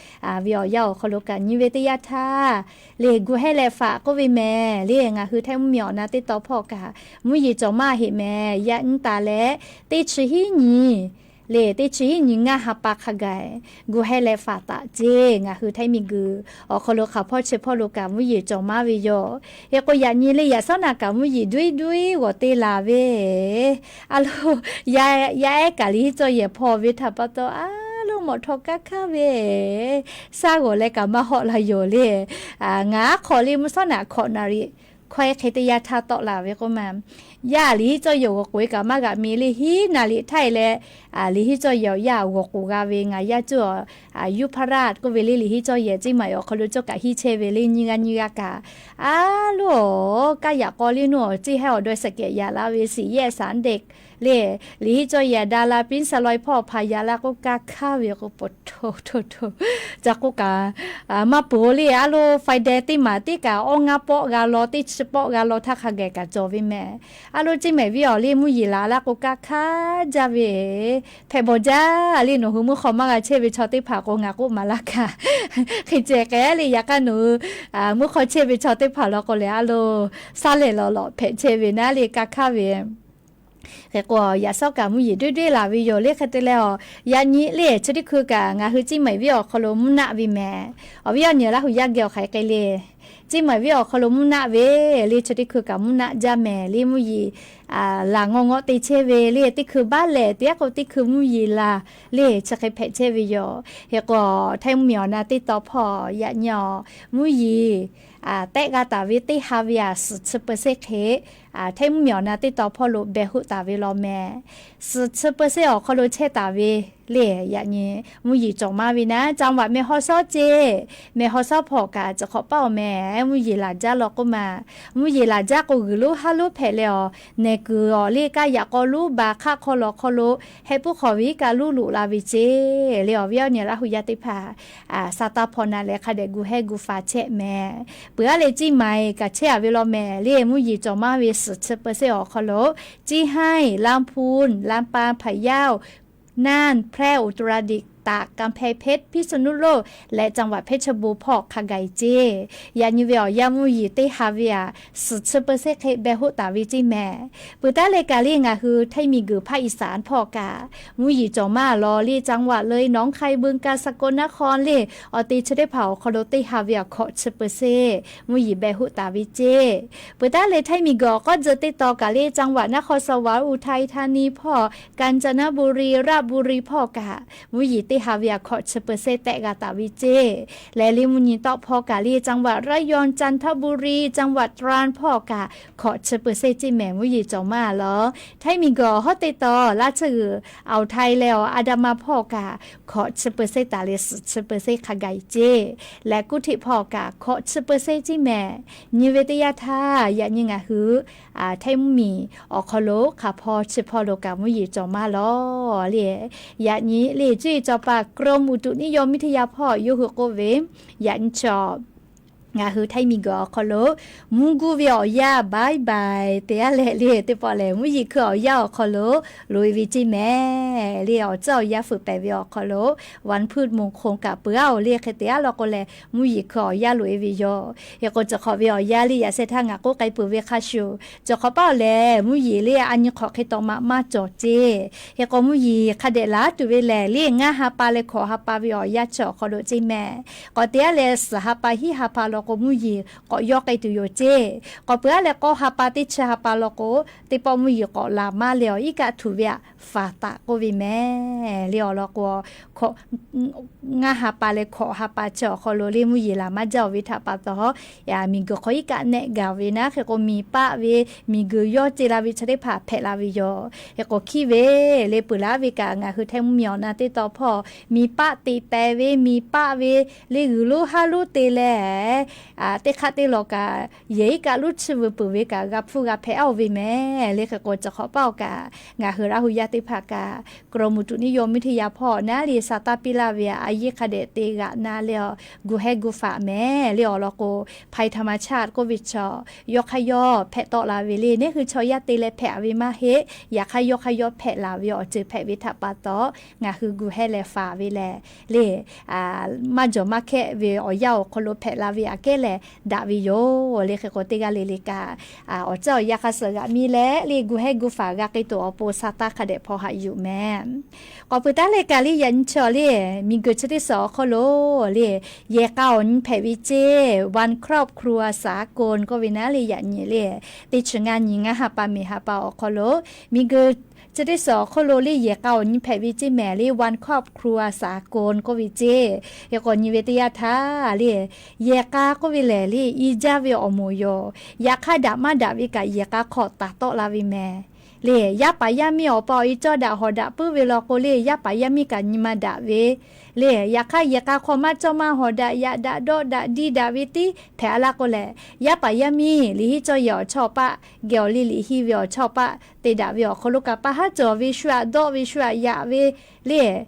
ve awˬ yanˇ awˬ hk'aw lo kaꞈ nyi ve teˇ yanˇ htaˇ, le gu hehˇ leh faˍ k'oˆ ve mehˍ le. Ngaˬ hui Htaiˇ mvuhˇ miˬ awˬ na teˇ taw hpawˇ kaꞈ, mvuhˇ yeˬ cawˬ maˇ heˆ mehˍ. Yaꞈ nyi taˍ leh, teˇ chi hiˉ nyi le, teˇ chi hiˉ nyi ngaˇ ha pa hk'a gaˬ gu hehˇ leh faˍ taˍ ceˇ. Ngaˬ hui Htaiˇ miˬguiˬ awˬ hk'aw lo hk'aˬ hpawˇ chi hpawˇ lo kaꞈ mvuhˇ yeˬ cawˬ maˇ ve yoˬ. Hk'e k'o yaꞈ nyi le, yaꞈ shawˉ naꞈ kaꞈ mvuhˇ yeˬ duiˉ duiˉ g'awˬ te laˬ ve, a lo, yaˇ ehˉ kaꞈ le cawˇ yehˬ hpaw ve htaꞈ pa taw, a lo mawꞈ htaw kaˇ hkaˇ ve, shaˉ g'awˬ leh kaꞈ maˇ hawˆ la yoˬ le. Ngaˬ aˉ hk'awꞈ le mvuhˇ shawˉ naꞈ hkawꞈ naˍ riˍ Hkawehˇ hk'e teˇ yanˇ htaˇ tawˆ la ve k'oˆ ma, yaˇ liꞈ hiˉ cawˇ yehˬ g'awˬ k'oˍ e kaꞈ maˇ g'aꞈ mi le, hiˉ naˍ liꞈ htaˇ e leh, liꞈ hiˉ cawˇ yehˬ awˬ yaˇ g'awˬ k'oˍ g'a ve ngaˬ yaˇ cuˇ a, Euphrates k'oˆ ve le, liꞈ hiˉ cawˇ yehˬ Ceˇ maiˍ awˬ hk'aw lo cawˇ kaꞈ hiˉ chehˇ ve le, nyiˇ g'aˇ nyiˇ g'aˇ kaꞈ. A loˬ, kaˇ yaꞈ k'aw le nuˇ awˬ ceˇ hehˉ awˬ dawˇ shehˍ kehˍ yaꞈ la ve siˍ yehˆ saˍ deˆ le, liꞈ hiˉ cawˇ yehˬ da la piˉ sa laweh hpawˇ hpaˍ yaꞈ la k'o, ka hkaˇ ve k'o, po hto hto hto, ca k'oˆ kaꞈ maˇ peuˬ le. A loˬ, faiˍ dehˬ teˇ maˬ teˇ kaꞈ awˇ ngaˇ pawˆ g'a law, teˇ chi pawˆ g'a law htaˇ hk'a geh kaꞈ cawˬ ve mehˍ. A loˬ, Ceˇ maiˍ viˉ awˬ le mvuhˇ yeˬ laˬ laˇ k'o, ka hkaˇ jaˇ ve hpehꞈ bawˬ jaˇ le. Nawˬ hui mvuhˇ hk'aw maˇ g'a chehˇ ve chaw teˇ hpaˍ k'o, ngaˬ k'oˆ maˍ laˇ kaꞈ hk'e ceh k'ai le. Yaꞈ hk'aˇ nawˬ hui mvuhˇ hk'aw chehˇ ve chaw teˇ hpaˍ law k'o lehˬ, a loˬ, saˉ lehˬ lawˬ lawꞈ hpehꞈ chehˇ ve naˉ le, ka hkaˇ ve. Hk'e k'o, yaꞈ shawˉ kaꞈ mvuhˇ yeˬ duiˉ duiˉ laˬ ve yoˬ le. Hk'e te leh, yaꞈ nyi le chi teˇ hkui kaꞈ ngaˬ hui Ceˇ maiˍ viˉ awˬ hk'aw lo mvuhˇ naˆ ve mehˍ. Awˬ viˉ awˬ nyi Laˇ huˍ yaˇ geh awˬ hk'aˬ hk'e le, Ceˇ maiˍ viˉ awˬ hk'aw lo mvuhˇ naˆ ve le, chi teˇ hkui kaꞈ mvuhˇ naˆ jaˇ mehˍ le. Mvuhˇ yeˬ laˬ ngawˇ ngawˆ te chehˇ ve le, teˇ hkui baˆ lehˬ, teˇ g'aˇ k'o teˇ hkui mvuhˇ yeˬ laˬ le, chi hk'e hpehꞈ chehˇ ve yoˬ. Hk'e k'o, htaiˇ mvuhˇ miˬ awˬ na teˇ taw hpawˇ yaꞈ nyi mvuhˇ yeˬ tehˆ g'a taˍ ve teˇ ha ve aꞈ suhˍ chi เปอร์เซ็นต์ hk'e, htaiˇ mvuhˇ miˬ awˬ na teˇ taw hpawˇ lo beh hoˆ taˍ ve law mehˍ. Suhˍ chi เปอร์เซ็นต์ awˬ hk'aw lo chehˇ taˍ ve le, yaꞈ nyi mvuhˇ yeˬ cawˬ maˇ ve naˉ, จังหวัดแม่ฮ่องสอน ceˇ. แม่ฮ่องสอน hpawˇ kaꞈ chi hk'awꞈ paˉ awˬ mehˍ, mvuhˇ yeˬ laˬ jaˇ law k'oˆ ma. Mvuhˇ yeˬ laˬ jaˇ k'o, g'uiˬ lonˉ haˉ lonˉ hpehꞈ leh awˬ, nehˬ kuiˬ awˬ le kaˇ yaꞈ k'aw lonˉ ba hk'aˆ hk'aw lawˬ hk'aw lo heh puiˉ hk'aw ve iˉ kaˆ lonˉ loꞈ la ve ceˇ. Le awˬ viˉ awˬ nyi Laˇ huˍ yaˇ teˇ hpaˍ, sa taˇ hpaw na leh hk'a dehꞈ gu hehˇ gu faˍ chehˇ mehˍ. Peuˬ aˉ leh Ceˇ maiˍ kaꞈ chehˇ a ve law mehˍ le, mvuhˇ yeˬ cawˬ maˇ ve suhˍ chi เปอร์เซ็นต์ awˬ hk'aw lo, Ceˇ haiˇ, ลำพูน, ลำปาง, พะเยา, น่าน, แพร่, อุตรดิตถ์, ตาก, กำแพงเพชร, พิษณุโลก leh จังหวัดเพชรบูรณ์ hpawˇ hk'a gaˬ e ceˇ. Yaꞈ nyi ve awˬ yanˇ mvuhˇ yeˬ teˇ ha ve aꞈ suhˍ chi เปอร์เซ็นต์ hk'e beh hoˆ taˍ ve ceˇ mehˍ. Peuˬ taˉ leh kaꞈ le ngaˬ hui htaiˇ miˬ guiˬ ภาคอีสาน hpawˇ kaꞈ mvuhˇ yeˬ cawˬ maˇ law le, จังหวัดเลย หนองคาย บึงกาฬ สกลนคร le, awˬ te chi teˇ hpaˍ awˬ hk'aw lo teˇ ha ve aꞈ hkawꞈ chi เปอร์เซ็นต์ mvuhˇ yeˬ beh hoˆ taˍ ve ceˇ. Peuˬ taˉ leh htaiˇ miˬ guiˬ awˬ k'awˇ tcuh teˇ taw kaꞈ le, จังหวัดนครสวรรค์ อุทัยธานี hpawˇ, กาญจนบุรี ราชบุรี hpawˇ kaꞈ mvuhˇ yeˬ teˇ ha ve aꞈ hkawꞈ chi เปอร์เซ็นต์ tehˆ g'a taˍ ve ceˇ. Leh le mvuhˇ nyi tawˆ hpawˇ kaꞈ le, จังหวัดระยอง จันทบุรี จังหวัดตราด hpawˇ kaꞈ hkawꞈ chi เปอร์เซ็นต์ ceˇ mehˍ, mvuhˇ yeˬ cawˬ maˇ law. Htaiˇ miˬ guiˬ awˬ hawˉ teˇ taw laˇ tsuhˇ g'uiˬ อ่าวไทย leh awˬ อันดามัน hpawˇ kaꞈ hkawꞈ chi เปอร์เซ็นต์ taˍ leh suhˍ chi เปอร์เซ็นต์ hk'a gaˬ e ceˇ. Leh กรุงเทพ hpawˇ kaꞈ hkawꞈ chi เปอร์เซ็นต์ ceˇ mehˍ. Nyi ve teˇ yanˇ htaˇ yaꞈ nyi ngaˬ hui htaiˇ mvuhˇ miˬ awˬ hk'aw lo hk'aˬ hpawˇ chi hpawˇ lo kaꞈ mvuhˇ yeˬ cawˬ maˇ law le. Yaꞈ nyi le cuˇ yiˍ cawˬ paˍ กรมอุตุนิยมวิทยา hpawˇ yawˇ hui k'oˆ ve, yaꞈ nyi chaw ngaˬ hui htaiˇ miˬ guiˬ awˬ hk'aw lo mvuhˇ guˇ ve awˬ yanˇ บ๊ายบาย te aˉ leh le, teˇ pawˆ lehˬ mvuhˇ yeˬ hkui awˬ yanˇ awˬ hk'aw lo loꞈ e ve ceˇ mehˍ le. Awˬ tcuhˉ awˬ yanˇ fuiˍ pehˍ ve awˬ hk'aw lo วันพืชมงคล kaꞈ peuˬ aˉ oˬ le, hk'e te aˉ law k'o lehˬ mvuhˇ yeˬ hkui awˬ yanˇ loꞈ e ve yoˬ. Hk'e k'o, chi hk'awꞈ ve awˬ yanˇ le yaꞈ sheh htaˇ ngaˬ k'oˆ k'ai peuˬ ve hk'a shuˍ, chi hk'awꞈ paˉ awˬ lehˬ mvuhˇ yeˬ le a nyi hk'awꞈ hk'e taw ma maˇ cawˬ ceˇ. Hk'e k'o, mvuhˇ yeˬ hk'a dehꞈ laˬ tuˬ ve lehˬ le, ngaˇ ha pa leh hkawꞈ ha pa ve awˬ yanˇ chi awˬ hk'aw lo ceˇ mehˍ. K'awꞈ te aˉ leh suhˍ ha pa hiˉ ha pa law k'o, mvuhˇ yeˬ k'awꞈ yawˇ k'ai tuˬ yoˬ ceˇ. K'awꞈ peuˬ aˉ leh k'awˇ ha pa teˇ chi ha pa law k'o, teˇ pawˆ mvuhˇ yeˬ k'awꞈ laˬ maˇ leh awˬ iˉ kaˆ htuꞈ ve aꞈ faˍ taˍ k'oˆ ve mehˍ le. Awˬ lawn k'o, ngaˇ ha pa leh hkawꞈ ha pa chi awˬ hk'aw lo le mvuhˇ yeˬ laˬ maˇ jaˇ oˬ ve htaꞈ pa taw, miˬ guiˬ hk'aw iˉ kaˆ nehˆ gaˬ ve naˉ. Hk'e k'o, miˬ paˆ ve, miˬ guiˬ yawˇ ce la ve chi teˇ hpaˍ hpehꞈ la ve yoˬ. Hk'e k'o, hkiˇ ve le peuˬ laˉ ve kaꞈ ngaˬ hui htaiˇ mvuhˇ miˬ awˬ na teˇ taw hpawˇ miˬ paˆ te pehˍ ve, miˬ paˆ ve le g'uiˬ lonˉ haˉ lonˉ te leh, teˇ hk'aˆ teˇ lawˬ kaꞈ yehˬ iˉ kaˆ lonˉ chiˇ veu peuˬ ve kaꞈ g'a hpfuhˇ g'a hpehꞈ aˉ oˬ ve mehˍ le. Hk'e k'o, chi hk'awꞈ paˉ awˬ kaꞈ ngaˬ hui Laˇ huˍ yaˇ teˇ hpaˍ kaꞈ กรมอุตุนิยมวิทยา hpawˇ naˉ le sa taˇ piˇ laˇ ve aꞈ a yiˇ hk'a dehꞈ te g'aꞈ na leh awˬ gu hehˇ gu faˍ mehˍ le. Awˬ lawn k'o, ภัยธรรมชาติ k'oˆ ve chaw yawˇ hk'aˇ yawˇ hpehꞈ tawˆ la ve le, neˉ hui chaw yaˇ te leh hpehꞈ ve maˇ heˆ. Yaꞈ hk'aˇ yawˇ hk'aˇ yawˇ hpehꞈ la ve awˬ ceuˬ hpehꞈ ve htaꞈ pa taw, ngaˬ hui gu hehˇ leh faˍ ve lehˬ le, maˇ jawˬ maˇ hkehˆ ve awˬ yanˇ awˬ hk'aw lo hpehꞈ la ve aꞈ kehˉ lehˬ daꞈ ve yoˬ le. Hk'e k'o, teˇ g'aˇ le le kaꞈ awˬ tcuhˉ awˬ yanˇ hk'a suhˍ g'aꞈ mi leh le gu hehˇ gu faˍ g'a k'ai tuˬ awˬ pon sa taˇ hk'a dehꞈ hpaw haꞈ yuˬ mehˍ. K'awꞈ peuˬ taˉ leh kaꞈ le yaꞈ nyi chaw le, miˬ guiˬ chi teˇ suhˍ awˬ hk'aw lo le, yehˬ k'a awˬ nyi hpehꞈ ve ceˇ, วันครอบครัวสากล k'oˆ ve naˉ le yaꞈ nyi le, teˇ chi ngaˇ nyi ngaˇ ha pa miˬ ha pa awˬ hk'aw lo miˬ guiˬ Chi teˇ suhˍ awˬ hk'oˆ lo le yehˬ k'a awˬ nyi hpehꞈ ve ceˇ mehˍ le, วันครอบครัวสากล k'oˆ ve ceˇ. Hk'e k'o nyi ve teˇ yanˇ htaˇ le, yehˬ k'a k'oˆ ve lehˬ le, i jaˇ ve awˬ moˍ yoˬ. Yaꞈ hk'aˇ daꞈ maˇ daꞈ ve kaꞈ yehˬ k'a hk'aw taˍ tawˆ la ve mehˍ le. Yaˇ paˍ yaˇ miˇ awˬ pa awˬ e cawˇ daꞈ hawˍ daꞈ puiˉ ve law k'o le, yaˇ paˍ yaˇ miˇ kaꞈ nyi ma daꞈ ve le. Yaꞈ hk'aˇ yehˬ k'a hk'aw maˇ cawˇ maˇ hawˍ daꞈ, yaꞈ daꞈ dawˆ daꞈ diˇ daꞈ ve tiˉ hpehꞈ a laˇ k'o lehˬ, yaˇ paˍ yaˇ miˇ liꞈ henˇ cawˇ yehˬ awˬ chawˇ paˆ, geh awˬ liˇ liꞈ henˇ ve awˬ chawˇ paˆ te daꞈ ve awˬ hk'aw lo kaꞈ pa haˉ cawˬ ve shu aꞈ dawˆ ve shu aꞈ yaꞈ ve le.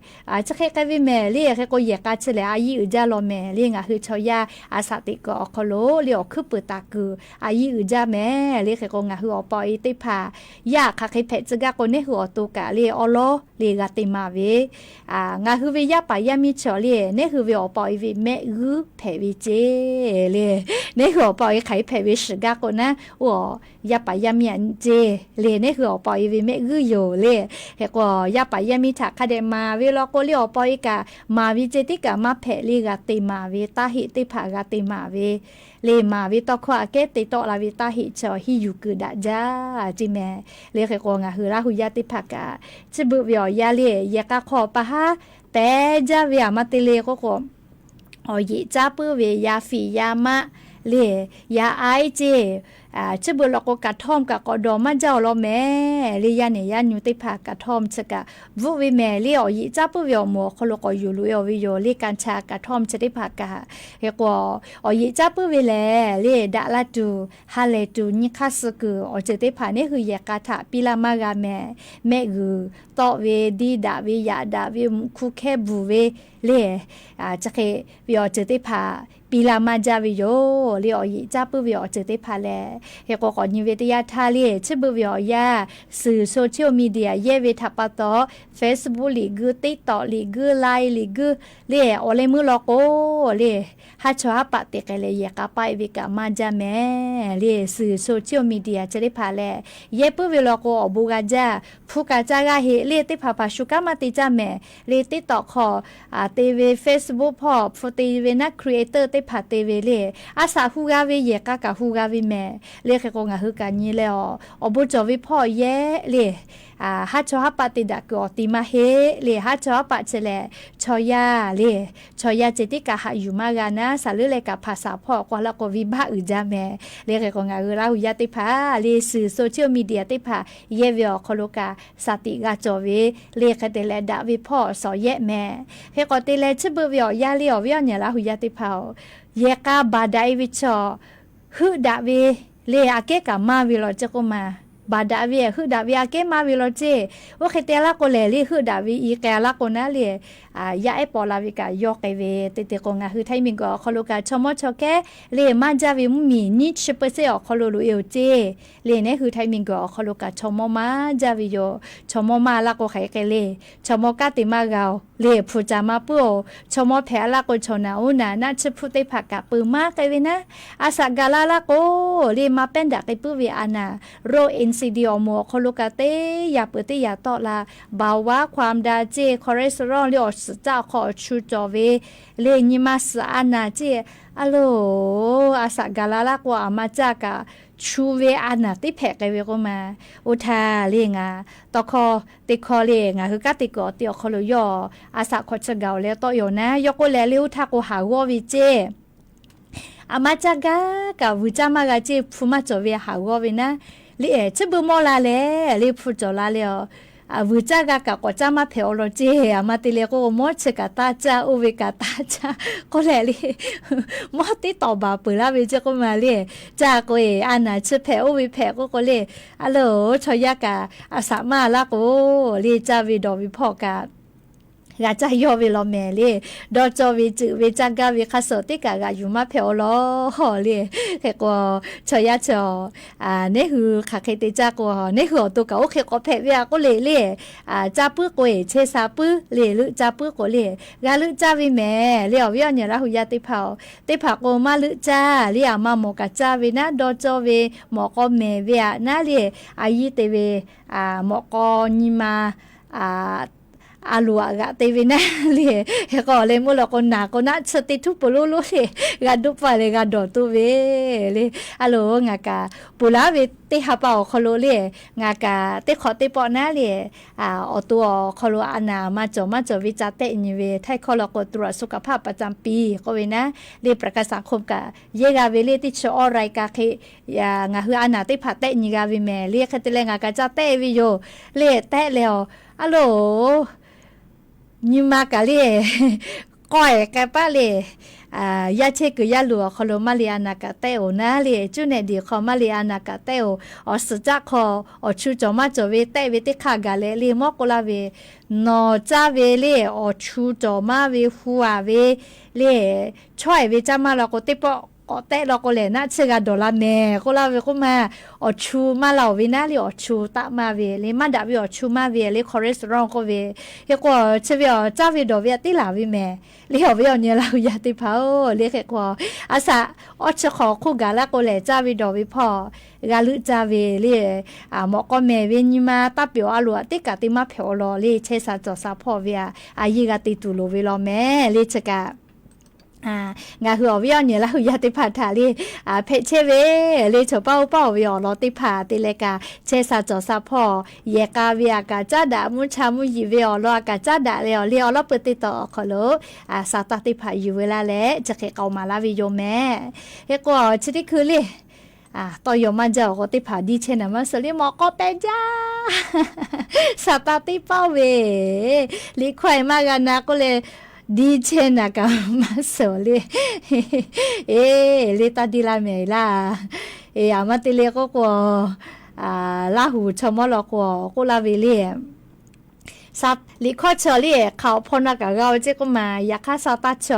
Chi hk'e k'ai ve mehˍ le. Hk'e k'o yehˬ k'a chi lehˬ a yiˇ uiˍ jaˇ law mehˍ le. Ngaˬ hui chaw yaˇ a shaꞈ teꞈ kuiˬ awˬ hk'aw lo le awˬ hkuiˉ puiˍ taˍ kuiˬ a yiˇ uiˍ jaˇ mehˍ le. Hk'e k'o ngaˬ hui awˬ pa awˬ e teˇ hpaˍ yaˇ hk'aˬ hk'e hpehꞈ tcuh gaˇ k'o, neˉ hui awˬ to kaꞈ le awˉ lawˉ le g'a te maˍ ve, ngaˬ hui ve yaˇ paˍ yaˇ miˇ chi le, neˉ hui ve awˬ pa awˬ e ve mehˆ g'uiˇ hpehꞈ ve ceˇ le. Neˉ hui awˬ pa awˬ e hk'aˬ hk'e hpehꞈ ve shiˍ gaˇ k'o naˉ, oˇ yaˇ paˍ yaˇ miˇ aꞈ nyi ceˇ le. Neˉ hui awˬ pa awˬ e ve mehˆ g'uiˇ yoˬ le. Hk'e k'o yaˇ paˍ yaˇ miˇ htaꞈ hk'a dehꞈ maˍ ve law k'o le, awˬ pa awˬ e kaꞈ maˍ ve ceh tiˉ kaꞈ maˇ hpehꞈ le, g'a te maˍ ve taˇ heˆ teˇ hpaˍ g'a te maˍ ve le. Maˍ ve tawˇ hkawˇ aꞈ kehˉ te tawˆ la ve taˇ heˆ chi awˬ henˇ yuˬ kuiˬ daꞈ jaˇ ceˇ mehˍ le. Hk'e k'o ngaˬ hui Laˇ hu yaˇ teˇ hpaˍ kaꞈ chi beuꞈ ve awˬ yanˇ le, yehˬ k'a hk'aw pa haˉ pehˉ jaˇ ve aˬ ma te le k'oˆ k'o, awˬ yeꞈ caˉ puiˉ ve yaˇ fiˍ yaˇ maˆ le, yaˇ aiˉ ceˇ, chi beuꞈ law k'o กระท่อม kaꞈ k'awꞈ dawˬ maˇ jaˇ awˬ lawn mehˍ le. Yaˇ nehˬ yaˇ nyu teˇ hpaˍ กระท่อม chi kaꞈ bvuhˆ ve mehˍ le. Awˬ yeꞈ caˉ puiˉ ve awˬ moˍ awˬ hk'aw lo k'awꞈ yuˬ loꞈ e ve yoˬ le, กัญชา กระท่อม chi teˇ hpaˍ kaꞈ. Hk'e k'o awˬ yeꞈ caˉ puiˉ ve lehˬ le, daꞈ la tuˬ, ha lehˬ tuˬ, nyi hk'aˇ suh kuiˬ awˬ ceuˬ teˇ hpaˍ neˉ hui yehˬ k'a htaꞈ piˇ laˇ maˇ g'a mehˍ. Mehˆ g'uiˬ tawˆ ve, diˇ daꞈ ve, yaꞈ daꞈ ve, mvuhꞈ hku hkehˇ bvuhˬ ve le, chi hk'e ve awˬ ceuˬ teˇ hpaˍ piˇ laˇ maˇ jaˇ ve yoˬ le. Awˬ yeꞈ caˉ puiˉ ve awˬ ceuˬ teˇ hpaˍ lehˬ. Hk'e k'o k'awꞈ nyi ve teˇ yanˇ htaˇ le, chi beuꞈ ve awˬ yanˇ suhˍ social media yehˇ ve htaꞈ pa taw, Facebook liꞈ g'uiˇ, TikTok liꞈ g'uiˇ, Line liꞈ g'uiˇ le, awˬ leh meuˇ law k'o le, haˉ chawˇ haˉ paˆ te k'ai leh yehˬ k'a paˆ e ve kaꞈ maˇ jaˇ mehˍ le. Suhˍ social media chi teˇ hpaˍ lehˬ yehˇ puiˉ ve law k'o awˬ bon g'a jaˇ. Hpu kaꞈ caˇ g'aˇ heꞈ le, teˇ hpaˍ hpaˍ shu kanˉ maˇ te caˇ mehˍ le. TikTok hk'aw te ve, Facebook hpawˇ hpu te ve naˉ, creator teˇ hpaˍ te ve le, a shaꞈ hu g'a ve, yehˬ k'a kaꞈ hu g'a ve mehˍ le. Hk'e k'o ngaˬ hui kaꞈ nyi leh awˬ, awˬ bon cawˬ ve hpawˇ yehˇ le, haˉ chawˇ haˉ paˆ te daꞈ kuiˬ awˬ ti maˇ heˆ le. Haˉ chawˇ haˉ paˆ chi lehˬ chaw yaˇ le, chaw yaˇ ceh tiˉ kaꞈ haꞈ yuˬ maˇ g'a naˉ, shaˍ leuˉ leh kaꞈ hpaˍ shaˍ hpawˇ k'o laˇ k'o venˇbaˆ uiˍ jaˇ mehˍ le. Hk'e k'o ngaˬ hui Laˇ hu yaˇ teˇ hpaˍ le, suhˍ social media teˇ hpaˍ yehˇ ve awˬ hk'aw lo kaꞈ shaˍ tiꞈ g'a cawˬ ve le. Hk'e te leh daꞈ ve hpawˇ awˬ suhˍ yehˇ mehˍ. Hk'e k'o te leh chi beuꞈ ve awˬ yanˇ le, awˬ viˉ awˬ nyi Laˇ hu yaˇ teˇ hpaˍ-oˬ, yehˬ k'a baˬ daꞈ e ve chaw heuˆ daꞈ ve le, aꞈ kehˉ kaꞈ maˇ ve law ceˇ k'oˆ ma. Baˬ daꞈ ve heuˆ daꞈ ve aꞈ kehˉ maˇ ve law ceˇ. Oˇ hk'e te laˇ k'o lehˬ le, heuˆ daꞈ ve i k'ai laˇ k'o naˉ le, yaˇ ehˉ paw la ve kaꞈ yawˇ k'ai ve. Te te k'o ngaˬ hui Htaiˇ miˬguiˬ awˬ hk'aw lo kaꞈ chaw mawˇ chaw kehˉ le maˇ jaˇ ve mvuhˇmiˬ nyiˇ chi เปอร์เซ็นต์ awˬ hk'aw lo loꞈ e-oˬ ceˇ le. Neˉ hui Htaiˇ miˬguiˬ awˬ hk'aw lo kaꞈ chaw mawˇ maˇ jaˇ ve yoˬ. Chaw mawˇ maˇ laˇ k'o hk'aˬ hk'e le, chaw mawˇ kanˉ te maˇ g'a-oˬ le, hpu caˍ maˇ puiˉ-oˬ. Chaw mawˇ hpehꞈ laˇ k'o chaw naˬ uˉ naˬ naˆ chiˇ hpuˇ teˇ hpaˍ kaꞈ peu maˇ k'ai ve naˉ, a shaꞈ gaˬ la laˇ k'o le, maˇ pehˉ daꞈ k'ai puiˉ ve a naˬ, ro NCD awˬ moˍ awˬ hk'aw lo kaꞈ teˇ yaꞈ peuˬ teˇ yaꞈ tawˆ la, เบาหวาน ความดัน ceˇ, cholesterol le awˬ suhˍ caˆ awˬ hk'aw awˬ chu cawˬ ve le, nyi ma suhˍ a naˬ ceˇ. A loˬ, a shaꞈ gaˬ la laˇ k'o aˬ ma caˇ kaꞈ chu ve a naˬ teˇ hpehꞈ k'ai ve k'oˆ ma. Oˇ htaˇ le ngaˬ tawˇ hkawˇ teˇ hkawˇ le ngaˬ hui kanˉ te kuiˬ awˬ te awˬ hk'aw lo yawˇ a shaꞈ hk'aw chi gaˬ-oˬ leh tawˆ yoˬ naˉ. Yawˇ k'oˆ leh le, oˇ htaˇ k'o haˍ g'awˇ ve ceˇ, aˬ ma caˇ gaˇ kaꞈ vuiˬ caˇ maˇ g'a ceˇ, hpu maˇ cawˬ ve haˍ g'awˇ ve naˉ le, chi beuꞈ mawˇ la leh le hpu cawˬ la leh a, vuiˬ caˇ g'a kaꞈ k'awꞈ caˇ maˇ hpehꞈ awˬ lawn ceˇ. Aˬ ma te leh k'o mawˇ chi kaꞈ taˇ caˇ, oˇ ve kaꞈ taˇ caˇ k'oˆ leh le, mawˇ teˇ tawˍ baˬ peuˬ laˇ ve ceˇ k'oˆ ma le. Caˇ k'o e a naˬ chi hpehꞈ oˇ ve hpehꞈ k'oˆ k'o le, a loˬ, chaw yaˇ kaꞈ a shaꞈ maˇ laˇ k'o le, caˇ ve dawˬ ve hpawˇ kaꞈ g'a caˇ yawˇ ve law mehˍ le. Dawˇ cawˇ ve ceuˬ ve caˇ gaˇ ve hk'a shuˍ teˇ kaꞈ g'aꞈ yuˬ maˇ hpehꞈ awˬ lawn le. Hk'e k'o chaw yaˇ chi neˉ hui hk'aˬ hk'e te caˇ k'o, neˉ hui awˬ to kaꞈ oˇ hk'e k'awꞈ hpehꞈ ve a k'oˆ le le, caˇ puiˉ k'o e chehˇ sha puiˉ le, leuˆ caˇ puiˉ k'o le, g'a leuˆ caˇ ve mehˍ le. Awˬ viˉ awˬ nyi Laˇ hu yaˇ teˇ hpaˍ-oˬ, teˇ hpaˍ k'o maˇ leuˆ caˇ le, aˬ ma mawˬ kaꞈ caˇ ve naˉ, dawˇ cawˇ ve mawꞈ k'aw mehˍ ve aꞈ naˉ le, a yiˇ te ve mawꞈ k'aw nyi ma a loˍ aꞈ g'aꞈ te ve naˉ le. Hk'e k'o leh meuˇ law k'o naˬ k'o naˆ chi teˇ htuˉ peuˬ lonˉ lonˉ le, g'a duˇ paˇ leh g'a dawˬ tuˬ ve le. A loˬ, ngaˬ kaꞈ ponˬ laˇ ve teˇ ha pa awˬ hk'aw lo le, ngaˬ kaꞈ teˇ hk'awꞈ teˇ pawˆ naˉ le, awˬ to awˬ hk'aw lo a naˍ maˇ cawˬ maˇ cawˬ ve ca tehˆ nyi ve ไทย hkawˇ law k'o ตรวจสุขภาพประจำปี k'oˆ ve naˉ le, ประกันสังคม kaꞈ yehˇ g'a ve le, teˇ chi awˇ รายการ hk'e ngaˬ hui a naˍ teˇ hpaˍ tehˆ nyi g'a ve mehˍ le. Hk'e te leh ngaˬ kaꞈ ca tehˆ ve yoˬ le. Tehˆ leh awˬ, a loˬ, nyi ma kaꞈ le k'awehˬ k'ai paˆ le. Yaˇ chehˇ kuiˬ yaˇ luˬ awˬ hk'aw lo maˇ le a naˍ kaꞈ tehˆ-oˬ naˉ le, cuˇ nehˬ diˬ hk'aw maˇ le a naˍ kaꞈ tehˆ-oˬ. Awˬ suhˍ caˆ hk'aw awˬ chu cawˬ maˇ cawˬ ve tehˆ ve teˇ hk'aˇ gaˬ leh le, mawˇ k'oˆ laˇ ve, nawˬ caˇ ve le awˬ chu cawˬ maˇ ve hu-a ve le, chawehˬ ve caˇ maˇ la k'o, teˇ pawˆ k'awꞈ tehˆ law k'o lehˬ, naˆ tsuhˇ g'a dawˬ la mehˍ k'oˆ laˇ ve k'oˆ ma. Awˬ chu maˇ la-oˬ ve naˉ le, awˬ chu taˆ maˇ ve le, maˇ daꞈ ve awˬ chu maˇ ve le, cholesterol k'oˆ ve. Hk'e k'o, chi ve awˬ caˇ ve dawˬ ve aꞈ teˇ laˬ ve mehˍ le. Awˬ viˉ awˬ nyi laˇ hui yaˇ teˇ hpaˍ-oˬ, le hk'e k'o, a shaꞈ awˇ chi hk'awꞈ hk'oˆ gaˬ laˇ k'o lehˬ, caˇ ve dawˬ ve hpawˇ g'a leuˆ caˇ ve le. Mawꞈ k'aw mehˍ ve nyi ma taˇ pehˬ-oˬ, a loˍ aꞈ teˇ kaꞈ te maˇ hpehꞈ-oˬ law le. Chehˇ sha cawˬ sha hpawˇ ve aꞈ a yehˇ g'a te tuˬ loˍ ve law mehˍ le. Chi kaꞈ ngaˬ hui awˬ viˉ awˬ nyi laˇ hui yaˇ teˇ hpaˍ htaꞈ le, hpehꞈ chehˇ ve le, chaw paˇ oˇ paˇ-oˬ ve awˬ lawn teˇ hpaˍ te leh kaꞈ, chehˇ sha cawˬ sha hpawˇ yehˬ k'a ve aꞈ kaꞈ caˉ daꞈ, mvuhˇ cha mvuhˇ yiˍ ve awˬ lawn aꞈ kaꞈ caˉ daꞈ leh awˬ le, awˬ lawˉ peuˬ teˇ taw awˬ hk'aw lo sa taˇ teˇ hpaˍ yuˬ ve laˇ leh, chi hk'e k'aoˍ maˍ laˇ ve yoˬ mehˍ. Hk'e k'o, chi teˇ hkui le tawˇ yaw maˇ jaˇ awˬ k'o, teˇ hpaˍ diˇ chehˇ naˍ maˇ suhˍ le, mawꞈ k'aw pehˬ jaˇ. Saˍtanˍ teˇ pawˆ ve liꞈ hkawˇ-e maˇ g'a na k'oˆ leh, diˇ chehˇ naˍ kaꞈ maˇ suhˍ le. Eˬ, le taˇ diˇ laˇ mehˍ laˇ. Eˬ, aˬ maˇ te le k'oˆ k'o, Laˇ huˍ chaw mawˇ law k'o, k'oˆ laˇ ve le, liꞈ hkawˇ chi le hk'aˬ awˬ hpaw na kaꞈ g'a-o ceˇ k'oˆ ma. Yaꞈ hk'aˇ Saˍtanˍ chi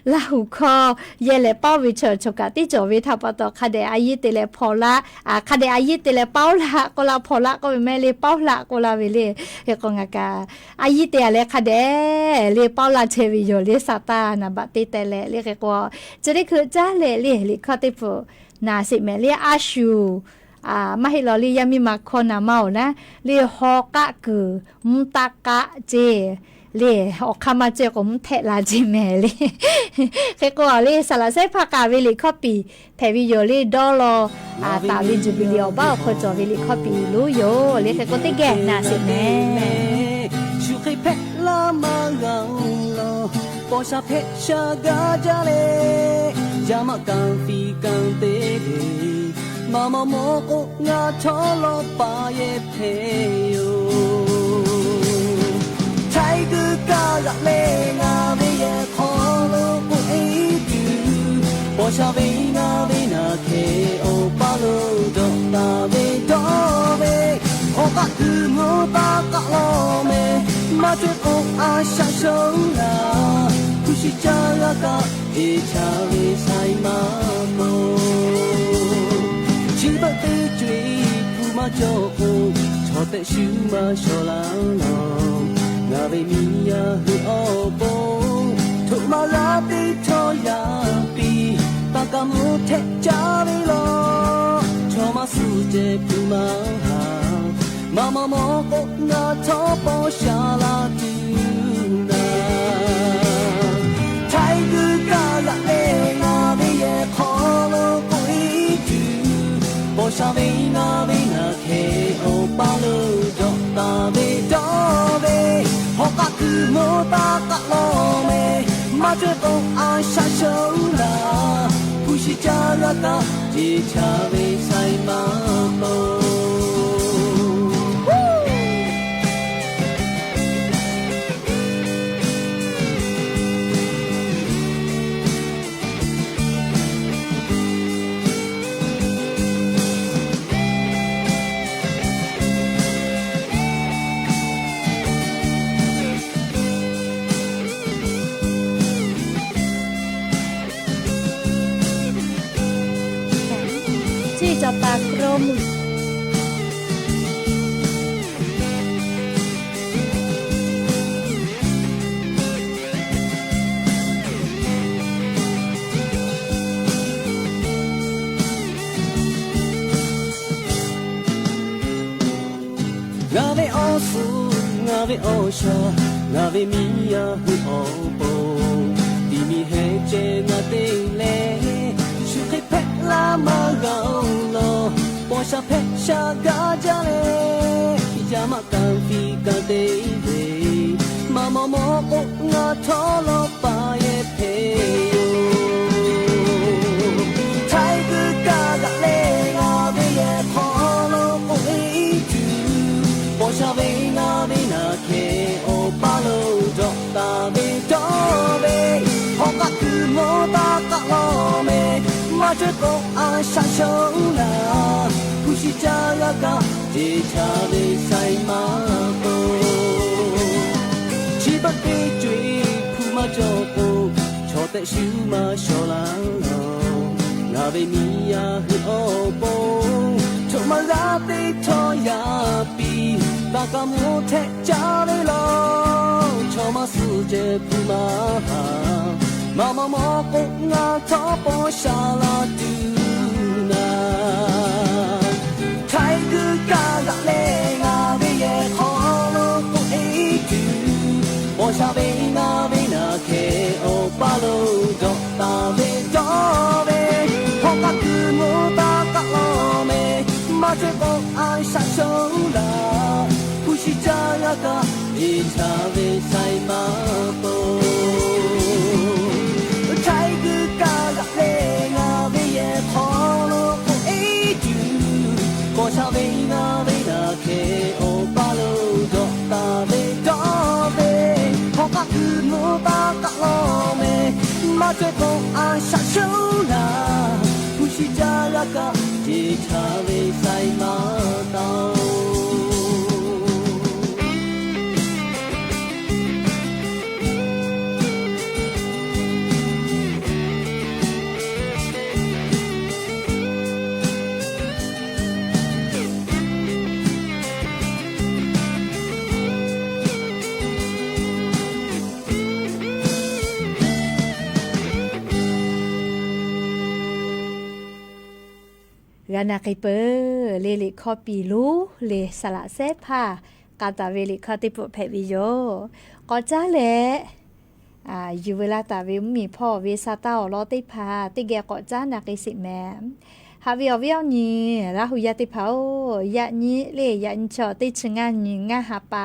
Laˇ huˍ hkawˇ yehˇ leh paoˇ ve chaw chaw kaꞈ teˇ cawˬ ve htaꞈ pa taw, hk'a dehꞈ a yehˇ te leh hpaw laˇ, hk'a dehꞈ a yehˇ te leh paoˇ laˇ k'oˆ laˇ, hpaw laˇ k'oˆ ve mehˍ le, paoˇ laˇ k'oˆ laˇ ve le. Hk'e k'o ngaˬ kaꞈ a yehˇ te-a leh hk'a dehꞈ le paoˇ laˇ chehˇ ve yoˬ le. Saˍtanˍ naˍ baꞈ te teh leh le. Hk'e k'o, chi teˇ hkui caˇ leh le liꞈ hkawˇ teˇ hpaˍ naˍ sheˍ mehˍ le. A shuˍ maˇ heˆ law le, yaˇ miˇ ma hkawˇ naˍ maˇ-oˬ naˉ le, haw k'aˆ kuiˬ mvuhˇ taˆ k'aˆ ceˇ le, awˬ hk'aˇ maˇ cehˇ k'o mvuhˇ htehˆ la ceˇ mehˍ le. Hk'e k'o le, saˍ laꞈ shehˉ hpaˇ k'aˍ ve liꞈ hkawˇ piˍ hpehꞈ ve yoˬ le. Dawˇ law taˍ ve jubilee awˬ baˆ awˬ hk'aw cawˬ ve liꞈ hkawˇ piˍ lonˉ yoˬ le. Hk'e k'o teˇ geh naˍ sheˍ mehˍ. Shu hk'e hpehꞈ la maˇ g'a-oˬ law, paw sha hpehꞈ sha gaˇ jaˇ leh, yaˇ maˆ kanˍ fiˍ kanˍ te ve, maˇ maw mawˇ k'o ngaˬ htawˇ lawˇ paˍ yehˇ hpehꞈ yoˬ. Htaiˇ guiˇ kaˇ g'aꞈ leh ngaˬ ve yehˬ hk'aw lo k'oꞈ e tuˬ, paw sha ve ngaˬ ve naˬ hkeh awˬ paˇ lo dawꞈ taˍ ve dawˇ ve, hawˉ k'aˆ kuiˬ mvuhˇ taˆ k'aˆ lawˇ meh, maˇ cawehˇ k'o a shaꞈ shonˉ laˬ, hpu shi caˇ g'a kaꞈ te chaˇ ve shaiˍ maˇ mawˬ. Chi beuꞈ teˇ co-e hpu maˇ cawˬ k'o, chaw tehꞈ shu maˇ shawˍ laˇ lawˬ. Ngaˬ ve miˇ yaˇ hui awˬ pon, htoꞈ ma g'a teˇ chaw yaˇ piˇ, taˇ kaˇ mvuhˇ htehˆ caˇ ve lawˬ. Chaw maˇ suh ceh hpu maˇ haˍ, maˇ maw mawˇ k'o ngaˬ htawˇ paw sha la tuˬ naˍ. Htaiˇ guiˇ kaˇ g'aꞈ leh ngaˬ ve yehˬ hk'aw lo k'oꞈ e tuˬ, paw sha ve ngaˬ ve naˬ hkeh awˬ paˇ lo dawꞈ taˍ ve dawˇ ve, hawˉ k'aˆ kuiˬ mvuhˇ taˆ k'aˆ lawˇ meh, maˇ cawehˇ k'o a shaꞈ shonˉ laˬ, hpu shi caˇ g'a kaꞈ te chaˇ ve shaiˍ maˇ mawˬ. Chi ca pa k'oˆ mvuhˇ Ngaˬ ve awˬ suhˍ, ngaˬ ve awˬ shaˍ, ngaˬ ve miˇ yaˇ hui awˬ pon, tiˍ miˬ heh ceh ngaˬ te leh, shu hk'e hpehꞈ laˇ maˇ g'a-oˬ law. Paw sha htawˇ lawˇ paˍ yehˬ hpehꞈ yoˬ. Htaiˍ g'uiˬ kaˇ g'aꞈ leh ngaˬ ve yehˬ hk'aw lo k'oꞈ e tuˬ, paw sha ve ngaˬ ve naˬ hkeh awˬ paˇ lo dawꞈ taˍ ve dawˇ ve, hawˉ k'aˆ kuiˬ mawˇ taˇ k'aˆ lawˇ meh, maˇ cawehˇ k'o a shaꞈ shawˉ laˇ, hpu shi caˇ g'a kaꞈ teˇ htaˇ ve shaiˍ maˇ k'oˆ. Chi beuꞈ teˇ co-e hpu maˇ cawˬ k'o, chaw tehꞈ shu maˇ shawˍ laˇ. Ngaˬ ve miˇ yaˇ hui awˬ pon, chaw maˇ g'a teˇ htawˇ yaˇ piˇ, taˇ kaˇ mawˇ htehꞈ caˇ ve law. Chaw maˇ suh ceh hpu maˇ haˍ, maˇ maw maw k'o ngaˬ htawˇ paw sha laˇ tuˬ naˍ. Htaiˍ g'uiˬ kaˇ g'aꞈ leh ngaˬ ve yehˬ hk'aw lo k'oꞈ e tuˬ, paw sha ve ngaˬ ve naˬ hkeh awˬ paˇ lo dawꞈ taˍ ve dawˇ ve, hawˉ k'aˆ kuiˬ mawˇ taˇ k'aˆ lawˇ meh, maˇ cawehˇ k'o a shaꞈ shawˉ laˇ, hpu shi caˇ g'a kaꞈ teˇ htaˇ ve shaiˍ maˇ k'oˆ. Htaiˍ g'uiˬ kaˇ g'aꞈ leh ngaˬ ve yehˬ hk'aw lo k'oꞈ e tuˬ, paw sha ve ngaˬ ve naˬ hkeh awˬ paˇ lo dawꞈ taˍ ve dawˇ ve, hawˉ k'aˆ kuiˬ mawˇ taˇ k'aˆ lawˇ meh, maˇ cawehˇ k'o a shaꞈ shawˉ laˇ, hpu shi caˇ g'a kaꞈ teˇ htaˇ ve shaiˍ maˇ taˍ oˬ. G'a na hk'e peuˬ le, liꞈ hkawˇ piˍ lonˉ le, saˍ laꞈ sehˉ hpaˇ k'a taˍ ve liꞈ hkawˇ teˇ peuˬ hpehꞈ ve yoˬ. K'awꞈ caˉ leh, yuˬ veu laˇ taˍ ve mvuhˇmiˬ hpawˇ ve sa taˇ awˬ lawn teˇ hpaˍ teˇ geh k'awꞈ caˉ na hk'e sheˍ mehˍ. Haꞈ ve awˬ viˉ awˬ nyi Laˇ hu yaˇ teˇ hpaˍ-oˬ, yaꞈ nyi le yaꞈ nyi chaw teˇ chi ngaˇ nyi ngaˇ ha pa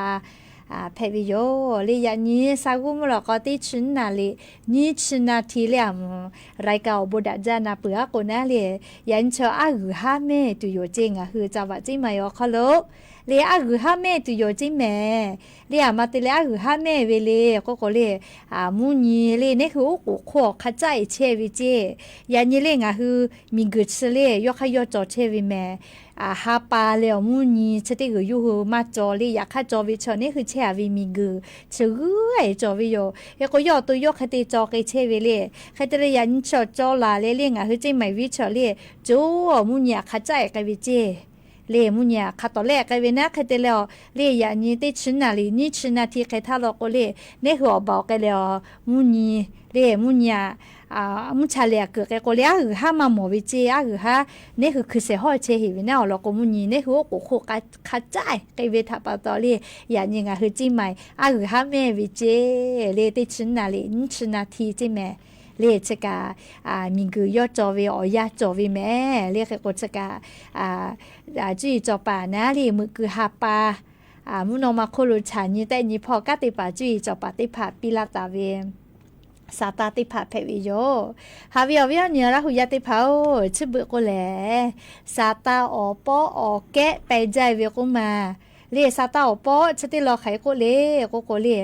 hpehꞈ ve yoˬ le. Yaꞈ nyi sa g'uˇ mvuhˇ lawˬ k'aw teˇ chi naˍ riˍ nyiˇ chi naˍ hti le a mvuhˬ, รายการ awˬ bon daꞈ jaˇ na peuˬ aˉ k'o naˉ le, yaꞈ nyi chaw aˉ g'uiˬ haˉ mehˇ tuˬ yoˬ ceˇ. Ngaˬ hui ca vaꞈ ceˇ maˍ ve awˬ hk'aw lo le aˉ g'uiˬ haˉ mehˇ tuˬ yoˬ ceˇ mehˍ. Le a ma te leh aˉ g'uiˬ haˉ mehˇ ve le k'oˆ k'o le, mvuhˇ nyi le neˇ hui oˉ k'oˍ hk'oˆ hk'a caˆ e chehˇ ve ceˇ. Yaꞈ nyi le ngaˬ hui miˬ guiˬ chi le yawˇ hk'aˇ yawˇ cawˬ chehˇ ve mehˍ. Ha pa leh awˬ mvuhˇ nyi chi teˇ g'uiˬ yawˇ hui maˇ cawˬ le. Yaꞈ hk'aˇ cawˬ ve chaw neˇ hui chehˇ a ve miˬ guiˬ chi g'uiˬ e cawˬ ve yoˬ. Hk'e k'o yawˇ awˬ to yawˇ hk'e te cawˬ k'ai chehˇ ve le. Hk'e te leh yaꞈ nyi chaw cawˬ laˬ leh le ngaˬ hui ceˇ maˍ viˉ chaw le, co awˬ mvuhˇ nyi aꞈ hk'a caˆ e k'ai ve ceˇ. Le mvuhˇ nyi aꞈ hk'a tawˍ lehˆ k'ai ve naˉ. Hk'e te leh a le yaꞈ nyi teˇ chi naˍ riˍ nyiˇ chi naˍ hti hk'e htaˇ law k'o le, neˇ hui awˬ baˬ awˬ k'ai leh a mvuhˇ nyi le mvuhˇ nyi aꞈ mvuhˇ cha leh aꞈ kuiˬ k'ai k'o le aˉ g'uiˬ haˉ maˇ mawˬ ve ceˇ. Aˉ g'uiˬ haˉ neˇ hui hkui shehˍ hawˇ chehˇ heˍ ve naˉ awˬ lawn k'o mvuhˇ nyi neˇ hui oˉ k'oˍ hk'oˆ hk'a caˆ e k'ai ve htaꞈ pa taw le, yaꞈ nyi ngaˬ hui ceˇ maˍ aˉ g'uiˬ haˉ mehˇ ve ceˇ. Le teˇ chi naˍ riˍ nyiˇ chi naˍ hti ceˇ mehˍ. Le chi kaꞈ miˬ guiˬ yawˇ cawˬ ve awˬ yanˇ cawˬ ve mehˍ. Le hk'e k'o chi kaꞈ cuˇ yiˍ cawˬ paˍ naˉ le meuꞈ kuiˬ ha pa mvuhˇ naw ma hk'oˆ lo chaꞈ nyi tehˆ nyi hpawˇ kanˉ te paˍ cuˇ yiˍ cawˬ paˍ teˇ hpaˍ piˇ laˇ taˍ ve sa taˇ teˇ hpaˍ hpehꞈ ve yoˬ. Haꞈ ve awˬ viˉ awˬ nyi Laˇ hu yaˇ teˇ hpaˍ-oˬ, chi beuꞈ k'o lehˬ, sa taˇ awˬ pawˆ awˬ kehˉ peh jaˇ ve k'oˆ ma. Le sa taˇ awˬ pawˆ chi teˇ law hk'aˬ hk'e k'oˆ le k'oˆ k'o le,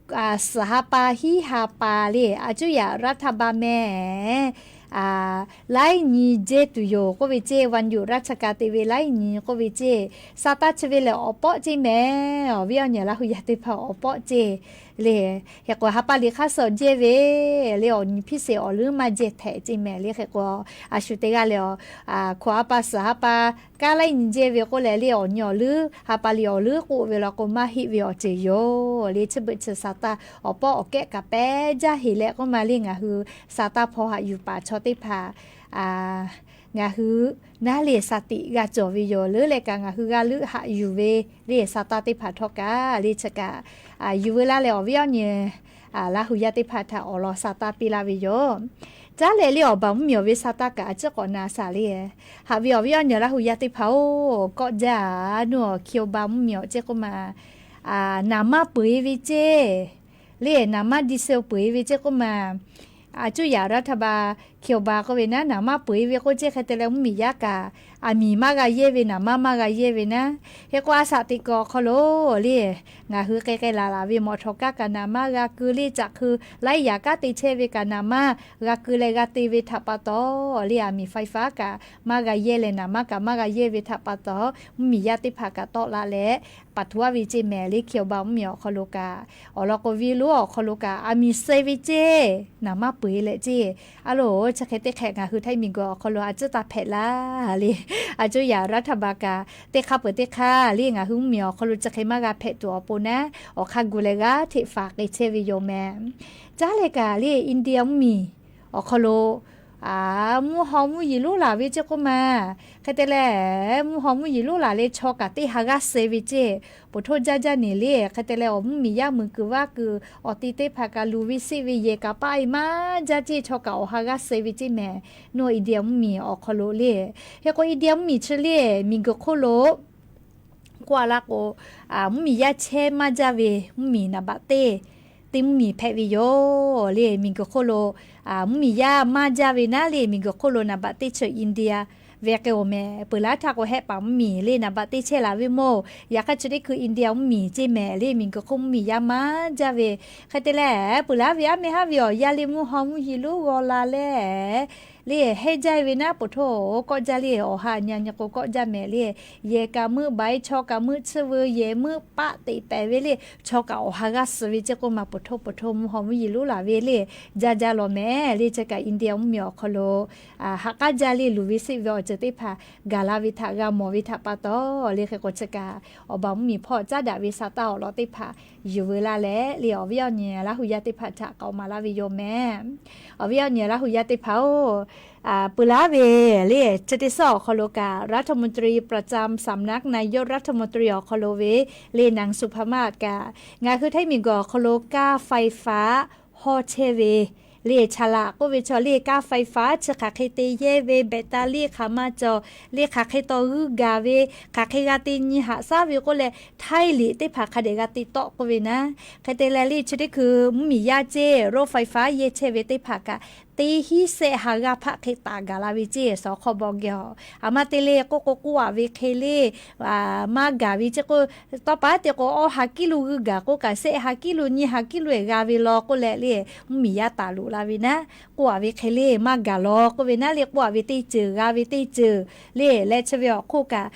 suhˍ ha pa hiˉ ha pa le a cuˇ yaꞈ รัฐบาล mehˍ laiˉ nyi jehˇ tuˬ yoˬ k'oˆ ve ceˇ. วันหยุดราชการ te ve laiˉ nyi k'oˆ ve ceˇ. Sa taˇ chi ve lehˬ awˬ pawˆ ceˇ mehˍ. Awˬ viˉ awˬ nyi Laˇ hu yaˇ teˇ hpaˍ awˬ pawˆ ceˇ. Le hk'e k'o ha pa liꞈ hk'aˇ suh jehˇ ve le awˬ nyi hpiˇ sheˍ awˬ leuˉ maˇ jehˇ htehꞈ ceˇ mehˍ. Le hk'e k'o a shu teˇ g'aˇ le a, hkoꞈ ha pa suhˍ ha pa kanˉ laiˉ nyi jehˇ ve k'oˆ leh le awˬ nyi awˬ leuˉ ha pa liꞈ awˬ leuˉ k'oˆ ve law k'o maˇ heˆ ve awˬ ceuˬ yoˬ. Le chi beuꞈ chi sa taˇ awˬ pawˆ awˬ kehˉ kaꞈ pehˉ jaˇ heˍ leh k'oˆ ma le ngaˬ hui sa taˇ hpaw haꞈ yuˬ paˍ chaw teˇ hpaˍ ngaˬ hui naˉ le sa tiꞈ g'a cawˬ ve yoˬ. Leuˉ leh kaꞈ ngaˬ hui g'a leuˆ haꞈ yuˬ ve le sa taˇ teˇ hpaˍ htawˇ kaꞈ le chi kaꞈ yuˬ veu laˇ leh awˬ viˉ awˬ nyi Laˇ hu yaˇ teˇ hpaˍ htaꞈ awˬ lawn sa taˇ piˇ laˇ ve yoˬ. Caˉ leh le awˬ baˬ mvuhˇmiˬ awˬ ve sa taˇ kaꞈ a ciˉ k'awꞈ na shaˍ le. Haꞈ ve awˬ viˉ awˬ nyi Laˇ hu yaˇ teˇ hpaˍ-oˬ, kawˆ jaˇ nuˇ awˬ hki awˬ baˬ mvuhˇmiˬ awˬ ceˇ k'oˆ ma, naˍ maˇ peuˬ e ve ceˇ. le naˍ maˇ diesel peuˬ-e ve ceˇ k'oˆ ma, အစိုးရ รัฐบาล Cuba k'oˆ ve naˉ, naˍ maˇ peuˬ-e ve k'oˆ ceˇ hk'e te leh mvuhˇmiˬ yaˇ kaꞈ aˬ miˍ maˇ g'a yehˇ ve, naˍ maˇ maˇ g'a yehˇ ve naˉ. Hk'e k'o a shaꞈ teꞈ kuiˬ awˬ hk'aw lo le ngaˬ hui k'ai k'ai laˬ laˬ ve mawˬ htawˍ kaˇ kaꞈ naˍ maˇ g'a keu le, caꞈ hkui laiˉ yaꞈ kanˉ te chehˇ ve kaꞈ naˍ maˇ g'a keu leh g'a te ve htaꞈ pa taw, le aˬ miˍ ไฟฟ้า kaꞈ maˇ g'a yehˇ leh naˍ maˇ kaꞈ maˇ g'a yehˇ ve htaꞈ pa taw, mvuhˇmiˬ yaˇ teˇ hpaˍ kaꞈ tawˆ la leh paˍ tuˬ aˇ ve ceˇ mehˍ le Cuba mvuhˇmiˬ awˬ hk'aw lo kaꞈ. Awˬ lawn k'o, venˇ lonˉ awˬ hk'aw lo kaꞈ aˬ miˍ suh ve ceˇ, naˍ maˇ peuˬ-e leh ceˇ. A loˬ, chi hk'e teˇ hk'e ngaˬ hui Htaiˇ miˬguiˬ awˬ hk'aw lo a ciˉ taˇ hpehꞈ laˇ le. အစိုးရ รัฐบาล kaꞈ teˇ hk'aˇ peuˬ teˇ hk'aˇ le ngaˬ hui mvuhˇmiˬ awˬ hk'aw lo chi hk'e maˇ g'a hpehꞈ tuˬ awˬ pon naˉ, awˬ hk'aˇ gu leh g'aˇ hteꞈ faˍ k'ai chehˇ ve yoˬ mehˍ. Caˉ leh kaꞈ le India mvuhˇmiˬ awˬ hk'aw lo mvuhˇ haw mvuhˇ yiˍ lonˉ laˬ ve ceˇ k'oˆ ma. Hk'e te leh mvuhˇ haw mvuhˇ yiˍ lonˉ laˬ leh chaw kaꞈ teˇ ha g'aˇ suh ve ceˇ, poˬ htoˇ jaˇ jaˇ neˬ le. Hk'e te leh awˬ mvuhˇmiˬ yaˇ muiˬ kuiˬ vaˇ kuiˬ awˬ ti teˇ hpaˍ kaꞈ luˬ ve seˆ ve yehˬ kaꞈ paˆ-e maˇ jaˇ ceˇ, chaw kaꞈ awˬ ha g'aˇ suh ve ceˇ mehˍ. Nawˬ India mvuhˇmiˬ awˬ hk'aw lo le, hk'e k'o India mvuhˇmiˬ chi le miˬguiˬ hk'oˆ lo k'oˆ a laˇ k'o, mvuhˇmiˬ yaˇ chehˇ maˇ jaˇ ve mvuhˇmiˬ naˍ baꞈ teˇ, teˇ mvuhˇmiˬ hpehꞈ ve yoˬ le. Miˬguiˬ hk'oˆ lo mvuhˇmiˬ yaˇ maˇ jaˇ ve naˉ le, miˬguiˬ hk'oˆ lo naˍ baꞈ teˇ chi India ve k'ai-oˬ mehˍ. Peuˬ laˇ htaˇ k'o hehˆ paˍ mvuhˇmiˬ le naˍ baꞈ teˇ chehˇ laˬ ve mawˬ. Yaꞈ hk'aˇ chi teˇ hkui India mvuhˇmiˬ ceˇ mehˍ le, miˬguiˬ hk'oˆ mvuhˇmiˬ yaˇ maˇ jaˇ ve. Hk'e te leh peuˬ laˇ ve aˉ meh haˉ ve awˬ yanˇ le mvuhˇ haw mvuhˇ yiˍ lonˉ g'aw la leh le hehnˇ jaˇ ve naˉ, poˬ htoˇ kawˆ jaˇ le, awˬ ha nyi nyi k'o kawˆ jaˇ mehˍ le. Yehˬ kaꞈ meuˆ baˬ-e, chaw kaꞈ meuˆ tsuhˇ veu, yehˬ meuˆ paˆ teꞈ pehˍ ve le, chaw kaꞈ awˬ ha g'aˇ suh ve ceˇ k'oˆ ma, poˬ htoˇ poˬ htoˇ mvuhˇ haw mvuhˇ yiˍ lonˉ laˬ ve le jaˇ jaˇ lawˬ mehˍ le. Chi kaꞈ India mvuhˇmiˬ awˬ hk'aw lo haꞈ k'aˉ jaˇ le, luˬ ve seˆ ve awˬ ceuˬ teˇ hpaˍ gaˬ la ve htaꞈ g'a mawˬ ve htaꞈ pa taw le. Hk'e k'o chi kaꞈ awˬ baˬ mvuhˇmiˬ hpawˇ caˉ daꞈ ve sa taˇ awˬ lawn teˇ hpaˍ yuˬ veu laˇ leh le, awˬ viˉ awˬ nyi Laˇ hu yaˇ teˇ hpaˍ htaꞈ k'aoˍ maˍ laˇ ve yoˬ mehˍ. Awˬ viˉ awˬ nyi Laˇ hu yaˇ teˇ hpaˍ-oˬ, peuˬ laˇ ve le chi teˇ suhˉ awˬ hk'aw lo kaꞈ รัฐมนตรีประจำสำนักนายกรัฐมนตรี awˬ hk'aw lo ve le นางสุภามาศ kaꞈ ngaˬ hui Htaiˇ miˬguiˬ awˬ hk'aw lo ค่าไฟฟ้า hawˇ chehˇ ve le, chaw laꞈ k'oˆ ve chaw le ค่าไฟฟ้า chi hk'aˬ hk'e te yehˇ ve, แบตเตอรี่ hk'aˬ maˇ cawˬ le, hk'aˬ hk'e taw g'uiˇ gaˬ ve, hk'aˬ hk'e g'a te nyi haꞈ shaˉ ve k'oˆ leh, ไทยลีก teˇ hpaˍ hk'a dehꞈ g'a te tawˆ k'oˆ ve naˉ. Hk'e te leh le chi teˇ hkui mvuhˇmiˬ yaˇ ceˇ รถไฟฟ้า yehˇ chehˇ ve teˇ hpaˍ kaꞈ teˇ hinˉ sehˆ ha g'aˇ hpaˆ hk'e taˍ gaˬ la ve ceˇ, suhˍ hk'aw bawˬ geh-oˬ. Aˬ ma te le k'oˆ k'o k'oˆ-a ve hk'e le maˇ gaˬ ve ceˇ k'o, tawˇ pa te k'o awˇ ha กิโล g'uiˇ gaˬ k'oˆ kaꞈ, sehˆ ha กิโล nyiˇ ha กิโล ehˬ g'a ve law k'oˆ leh le, mvuhˇmiˬ yaˇ taˍ loꞈ la ve naˉ, k'oˆ-a ve hk'e le maˇ gaˬ law k'oˆ ve naˉ le, k'oˆ-a ve teˇ ceuˬ g'a ve teˇ ceuˬ le leh chi ve awˬ hk'oˆ kaꞈ,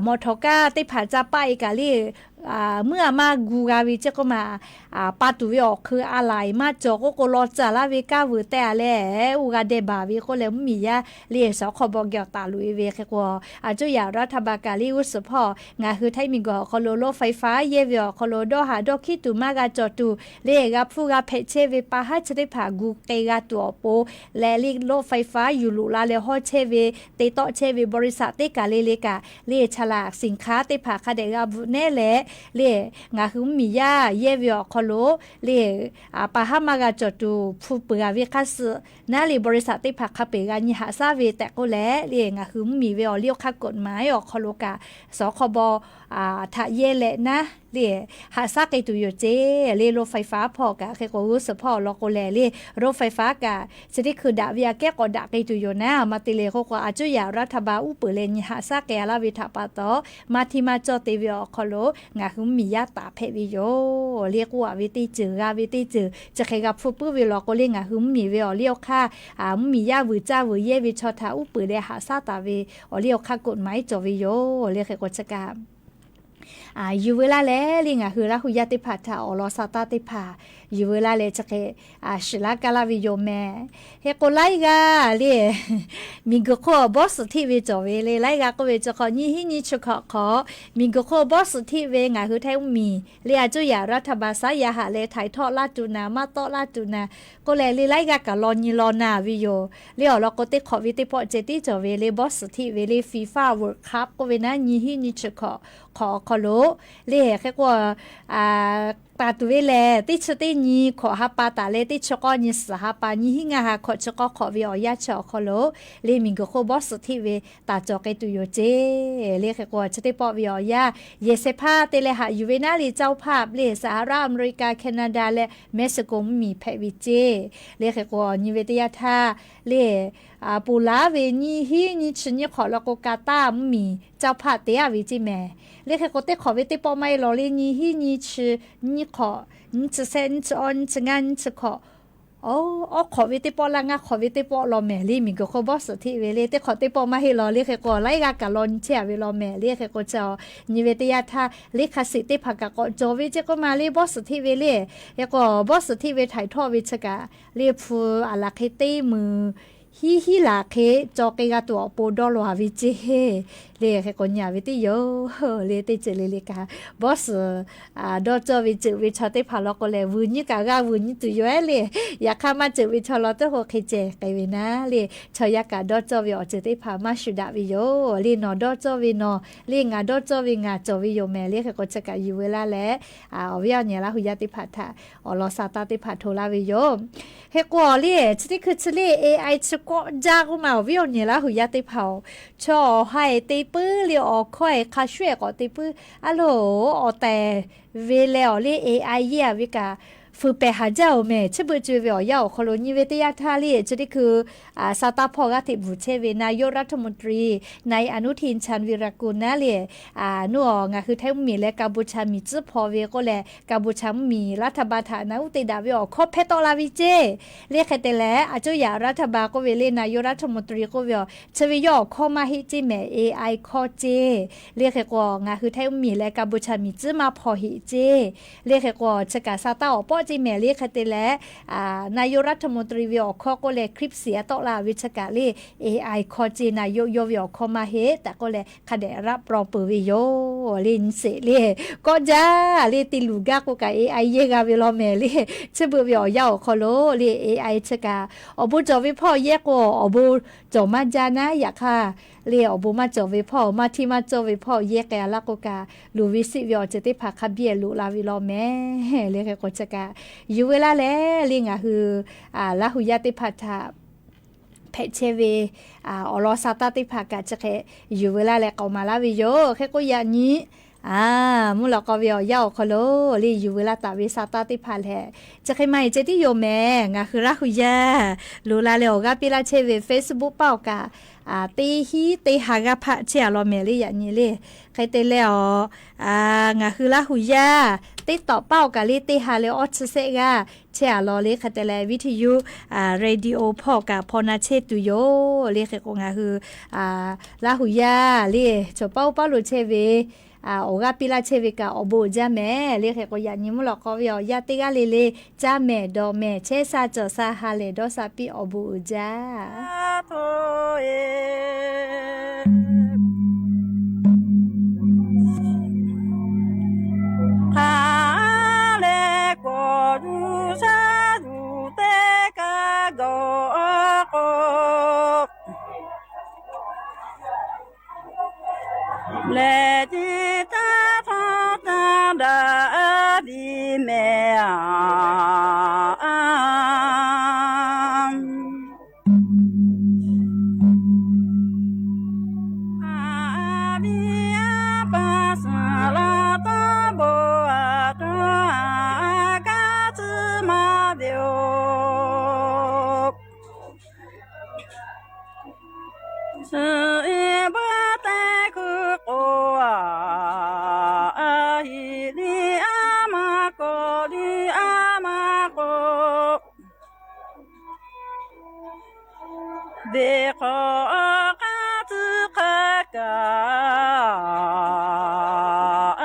mawˬ htawˍ kaˇ teˇ hpaˍ ca paˆ-e kaꞈ le, meuˇ a maˇ gu g'a ve ceˇ k'oˆ ma, pa tuˬ ve awˬ hk'eun a laiˍ maˇ cawˬ k'oˆ k'o, law caˬ laˇ ve kaˇ vuiˬ teh-a leh, oˇ g'a deh baˬ ve k'oˆ leh mvuhˇmiˬ yaˇ le suhˍ hk'aw bawˬ geh-oˬ taˍ loꞈ-e ve hk'e k'o, อาจจะ รัฐบาล kaꞈ le g'uˇ suhˍ hpawˇ ngaˬ hui Htaiˇ miˬguiˬ awˬ hk'aw lo รถไฟฟ้า yehˇ ve awˬ hk'aw lo dawˇ haꞈ dawˇ hkiˉ tuˬ maˇ g'a cawˬ tuˬ le, g'a hpfuhˇ g'a hpehꞈ chehˇ ve pa haˉ chi teˇ hpaˍ gu k'ai g'a tuˬ awˬ pon leh le รถไฟฟ้า yuˬ loꞈ la leh hawˇ chehˇ ve, te tawˆ chehˇ ve บริษัท teˇ kaˬ le le kaꞈ le, chaw laꞈ สินค้า teˇ hpaˍ hk'a dehꞈ g'a bvuhꞈ nehˉ leh le, ngaˬ hui mvuhˇmiˬ yaˇ yehˇ ve awˬ hk'aw lo le, pa haˉ maˇ g'a cawˬ tuˬ hpu peuˬ-a ve hk'a suh naˉ le, บริษัท teˇ hpaˍ hk'a peu-eˬ g'a nyi haꞈ shaˉ ve tehꞈ k'oˆ leh le, ngaˬ hui mvuhˇmiˬ ve awˬ liˇ awˬ hk'aˇ กฎหมาย awˬ hk'aw lo kaꞈ suhˍ hk'aw bawˬ htaꞈ yehˇ leh naˉ le, haꞈ shaˉ k'ai tuˬ yoˬ ceˇ le. รถไฟฟ้า hpawˇ kaꞈ hk'e k'o g'uˇ suhˍ hpawˇ awˬ lawn k'o leh le, รถไฟฟ้า kaꞈ chi teˇ hkui daꞈ ve aꞈ kehˉ k'awꞈ daꞈ k'ai tuˬ yoˬ naˉ, aˬ ma te le k'oˆ k'o อาจจะ รัฐบาล uˉ peunˍ leh nyi haꞈ shaˉ k'ai-a laˇ ve htaꞈ pa taw, maˇ hteˇ maˇ cawˇ te ve awˬ hk'aw lo ngaˬ hui mvuhˇmiˬ yaˇ taˍ hpehꞈ ve yoˬ le, k'oˆ-a ve teˇ ceuˬ g'a ve teˇ ceuˬ chi hk'e g'a hpfuhˇ puiˉ ve law k'o le, ngaˬ hui mvuhˇmiˬ ve awˬ liˇ awˬ hk'aˇ, mvuhˇmiˬ yaˇ vuiˬ caˇ vuiˬ yehˇ ve chaw htaꞈ uˉ peunˍ leh haꞈ shaˉ taˍ ve awˬ liˇ awˬ hk'aˇ กฎหมาย cawˬ ve yoˬ le. Hk'e k'o chi kaꞈ yuˬ veu laˇ leh le, ngaˬ hui Laˇ hu yaˇ teˇ hpaˍ htaꞈ awˬ lawn sa taˇ teˇ hpaˍ yuˬ veu laˇ leh chi hk'e shiˍ laˇ kaˇ laˇ ve yoˬ mehˍ. Hk'e k'o laiˉ g'aˇ le, miˬguiˬ hk'oˆ bawˇ suhˍ hteˆ ve cawˬ ve le, laiˉ g'aˇ k'oˆ ve chi hk'awꞈ nyiˇ hinˉ nyiˇ chi hkawꞈ hk'awꞈ miˬguiˬ hk'oˆ bawˇ suhˍ hteˆ ve ngaˬ hui Htaiˇ mvuhˇmiˬ le, อาจจะ รัฐบาล saˉ yaˇ haꞈ leh htaiˍ htawˆ laˇ tuˬ naˍ, maˇ tawˆ laˇ tuˬ naˍ k'oˆ leh le, laiˉ g'aˇ kaꞈ law nyi law na ve yoˬ le. Awˬ lawn k'o teˇ hk'awꞈ ve teˇ pawˆ ceh tiˉ cawˬ ve le, bawˇ suhˍ hteˆ ve le, FIFA World Cup k'oˆ ve naˉ nyiˇ hinˉ nyiˇ chi hkawꞈ hk'awꞈ awˬ hk'aw lo le, hk'e k'o taˍ tuˬ ve lehˬ, teˇ chi teˇ nyi hkawꞈ ha pa taˍ leh teˇ chi k'awˇ nyi suhˍ ha pa, nyi hiˉ ngaˇ ha hkawꞈ chi k'awˇ hk'awꞈ ve awˬ yanˇ chi awˬ hk'aw lo, le miˬguiˬ hk'oˆ bawˇ suhˍ hteˆ ve taˍ cawˬ k'ai tuˬ yoˬ ceˇ. Le hk'e k'o, chi teˇ pawˆ ve awˬ yanˇ yehˬ shehˍ hpaˇ te leh haꞈ yuˬ ve naˉ le เจ้าภาพ le Sahara America, Canada leh Mexico mvuhˇmiˬ hpehꞈ ve ceˇ. Le hk'e k'o, nyi ve teˇ yanˇ htaˇ le ponˬ laˉ ve nyiˇ hiˉ nyiˇ chi nyiˇ hk'awꞈ law k'o, Qatar mvuhˇmiˬ เจ้าภาพ te-a ve ceˇ mehˍ. Le hk'e k'o, teˇ hk'awꞈ ve teˇ pawˆ maˇ heˆ law le, nyiˇ hiˉ nyiˇ chi nyiˇ hk'awꞈ, nyiˇ chi sehˆ, nyiˇ chi awˇ, nyiˇ chi ngaˇ, nyiˇ chi hkawꞈ, awˉ hk'awꞈ ve teˇ pawˆ laˇ, ngaˇ hk'awꞈ ve teˇ pawˆ law mehˍ. Le miˬguiˬ hk'oˆ bawˇ suhˍ hteˆ ve le teˇ hk'awꞈ teˇ pawˆ maˇ heˆ law. Le hk'e k'o, laiˉ g'aˇ kaꞈ law nyi chehˇ-a ve law mehˍ. Le hk'e k'o, chi nyi ve teˇ yanˇ htaˇ le hk'a shiˍ teˇ hpaˍ kaꞈ k'awꞈ cawˬ ve ceˇ k'oˆ ma le bawˇ suhˍ hteˆ ve le. Hk'e k'o, bawˇ suhˍ hteˆ ve htaiˍ htawˇ ve chi kaꞈ le hpu aˬ laˬ hk'e teˇ meuˍ hiˉ hiˉ laˬ hk'e cawˬ k'ai g'a tuˬ awˬ pon dawˇ law-a ve ceˇ. Le hk'e k'o, nyi-a ve teˇ yoˬ le. Teˇ ceuˬ le le kaꞈ, bawˇ suhˍ dawˇ cawˇ ve ceuˬ ve chaw teˇ hpaˍ law k'o lehˬ, vuiˬ nyi kaꞈ g'a vuiˬ nyi tuˬ yoˬ-e le. Yaꞈ hk'aˇ, maˇ ceuˬ ve chaw law teˇ k'o hk'e ceh k'ai ve naˉ le, chaw yaˇ kaꞈ dawˇ cawˇ ve awˬ ceuˬ teˇ hpaˍ maˇ shuˍ daꞈ ve yoˬ le. Nawˬ dawˇ cawˇ ve nawˬ le, ngaˬ dawˇ cawˇ ve ngaˬ cawˬ ve yoˬ mehˍ. Le hk'e k'o, chi kaꞈ yuˬ ve laˇ leh, awˬ viˉ awˬ nyi Laˇ hu yaˇ teˇ hpaˍ htaꞈ awˬ lawn sa taˇ teˇ hpaˍ hto laˇ ve yoˬ. Hk'e k'o, le chi teˇ hkui chi le A I chi kawˆ jaˇ k'oˆ ma, awˬ viˉ awˬ nyi Laˇ hu yaˇ teˇ hpaˍ-oˬ, chaw awˬ ha-e te puiˉ le awˬ hkawˇ-e hk'a shuˉ-e k'awꞈ te puiˉ a loˬ, awˬ tehˬ ve leh awˬ le A I yehˇ-a ve kaꞈ fuiˍ pehˍ haˍ jaˇ-oˬ mehˍ. Chi beuꞈ co-e ve awˬ yanˇ awˬ hk'aw lo nyi ve teˇ yanˇ htaˇ le chi teˇ hkui sa taˇ hpawˇ g'aˇ hteꞈ bvuhˬ chehˇ ve นายกรัฐมนตรี นายอนุทิน ชาญวีรกูล naˉ le, nuˇ-awˬ ngaˬ hui Htaiˇ mvuhˇmiˬ leh Kaˍbuˍchaˍ miˬ tcuhˉ hpaw ve k'oˆ leh, Kaˍbuˍchaˍ mvuhˇmiˬ รัฐบาล htaꞈ naˬ uˉ te daꞈ ve awˬ hkawˇ hpehˇ tawˆ la ve ceˇ. Le hk'e te leh, a coˇ yaꞈ รัฐบาล k'oˆ ve le นายกรัฐมนตรี k'oˆ ve awˬ chi ve yawˇ awˬ hkawˇ maˇ heˆ ceˇ mehˍ, A I hkawˇ ceˇ. Le hk'e k'o, ngaˬ hui Htaiˇ mvuhˇmiˬ leh Kaˍbuˍchaˍ miˬ tcuhˉ maˇ hpaw heꞈ ceˇ. Le hk'e k'o, chi kaꞈ sa taˇ awˬ pawˆ ceˇ mehˍ. Le hk'e te leh, นายกรัฐมนตรี ve awˬ hkawˇ k'oˆ leh คลิปเสียง tawˆ la ve chi kaꞈ le A I hkawˇ ceˇ, naˬ yawˇ yawˇ ve awˬ hkawˇ maˇ heˆ tehꞈ k'oˆ leh hk'a dehꞈ รับรอง peuˬ ve yoˬ le. Nyi sheˍ le, kawˆ jaˇ le, te luˬ gaˇ k'o kaꞈ A I yehˇ g'a ve law mehˍ le. Chi beuꞈ ve awˬ yanˇ awˬ hk'aw lo le A I chi kaꞈ awˬ bon cawˬ ve hpawˇ yehˇ k'o, awˬ bon cawˬ maˇ jaˇ naˉ. Yaꞈ hk'aˇ le, awˬ bon maˇ cawˬ ve hpawˇ, maˇ hteˇ maˇ cawˇ ve hpawˇ yehˇ k'ai-a laˇ k'o kaꞈ, luˬ ve siˆ ve awˬ ceuˬ teˇ hpaˍ hk'a biˇ loꞈ la ve law mehˍ. Le hk'e k'o, chi kaꞈ yuˬ ve laˇ leh le, ngaˬ hui Laˇ hu yaˇ teˇ hpaˍ htaꞈ hpehꞈ chehˇ ve awˬ lawn sa taˇ teˇ hpaˍ kaꞈ chi hk'e yuˬ ve laˇ leh k'awꞈ maˍ laˇ ve yoˬ. Hk'e k'o, yaꞈ nyi mvuhˇ lawꞈ k'aw ve awˬ yanˇ awˬ hk'aw lo le, yuˬ ve laˇ taˍ ve sa taˇ teˇ hpaˍ lehˬ, chi hk'e maˇ heˆ ceh tiˉ yoˬ mehˍ. Ngaˬ hui Laˇ hu yaˇ loꞈ la leh awˬ g'aˇ piˇ laˇ chehˇ ve Facebook paˆ awˬ kaꞈ, teˇ hinˉ teˇ ha g'aˇ hpaˆ chehˇ-a law mehˍ le. Yaꞈ nyi le, hk'e te leh awˬ, ngaˬ hui Laˇ hu yaˇ TikTok paˆ awˬ kaꞈ le teˇ ha leh awˇ chi sehˆ g'aˇ chehˇ-a law le. Hk'e te leh วิทยุ radio hpawˇ kaꞈ hpaw na chehˇ tuˬ yoˬ le. Hk'e k'o, ngaˬ hui Laˇ hu yaˇ le, chaw paˆ oˇ paˆ lo chehˇ ve awˬ g'aˇ piˇ laˇ chehˇ ve kaꞈ awˬ bon uiˍ jaˇ mehˍ le. Hk'e k'o, yaꞈ nyi mvuhˇ lawꞈ k'aw ve awˬ yanˇ teˇ g'aˇ le le, caˇ mehˍ dawˬ mehˍ, chehˇ sha cawˬ sha ha lehˬ dawˇ sha piˇ awˬ bon uiˍ jaˇ. Hk'a leh k'awꞈ yuˬ shaˉ yuˬ teˇ kaˇ gawˬ k'o, lehˬ tiˉ taˇ hpawˇ taˇ daꞈ biˇ mehˍ a. A biˇ a pa suhˍ la tawˇ bon a tawˇ a kaˇ tcuhˉ maˇ ve oˬ. Suhˍ e baˆ teˇ hkuiˉ k'o, a hiˍ liˇ a maˇ kawꞈ liˇ a maˇ k'o, beˬ hk'awꞈ k'aˉ tcuhˉ hk'a kaꞈ,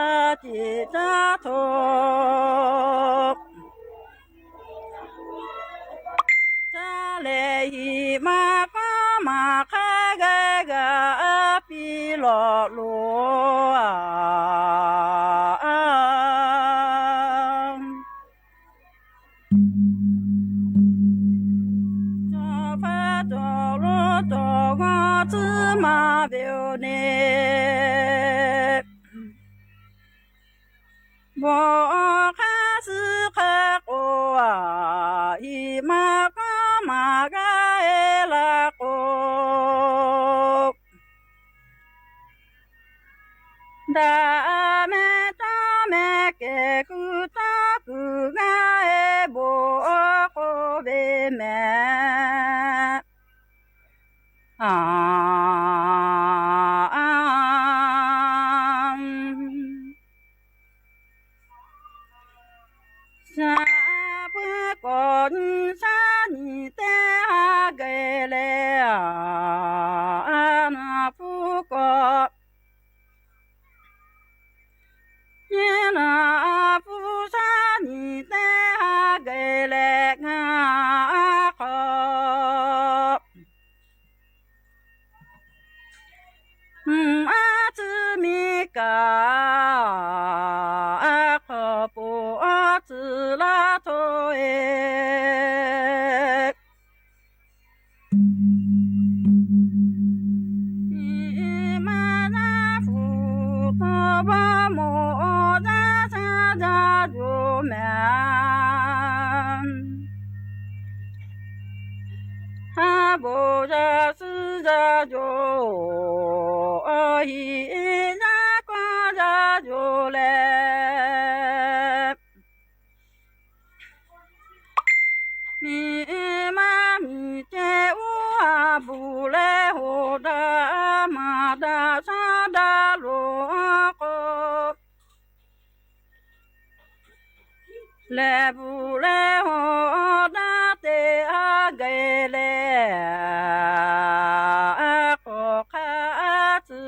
a tiꞈ taˇ hto. Caˇ lehˬ hiˍ maˇ k'aˉ maˍ hk'aˇ g'aˇ g'a piˇ lawꞈ loˬ a. Cawˬ hpaˇ cawˬ lo cawˬ g'awˇ tcuhˉ maˇ ve oˬ ne. Bawˬ hk'aˇ Iˉ maˇ k'aˉ maˇ g'a e laˇ k'o, daꞈ mehˍ taˇ mehˍ kehˬ kuiˬ taˇ kuiˬ g'a e bon k'oˆ ve mehˍ. Shaˍ pui k'awꞈ nyi shaˉ nyi teˇ ha geh leh, a naˍ pfuhˇ k'awꞈ nyi naˍ pfuhˇ shaˉ nyi teˇ ha geh leh ngaˬ k'awꞈ mvuhˇ aˉ tcuhˉ miˇ kaꞈ, a hk'awꞈ poˬ aˉ tcuhˉ laˇ htoꞈ e. Iˉ maˇ naˉ pfuhˇ tawˇ baˆ mawˬ awˬ jaˇ shaˉ jaˇ yoˬ mehˍ. Haˉ bon yaˇ suhˉ yaˇ yoˬ, hiˍ yaˇ k'aˇ yaˇ yoˬ leh, miˬ maˇ miˬ ceh uˉ a buˬ leh hoꞈ daꞈ maˍ daꞈ shaˉ daꞈ loˬ k'o, lehˬ buˬ leh hoꞈ daꞈ te a geh leh, a k'awꞈ hk'a tcuhˉ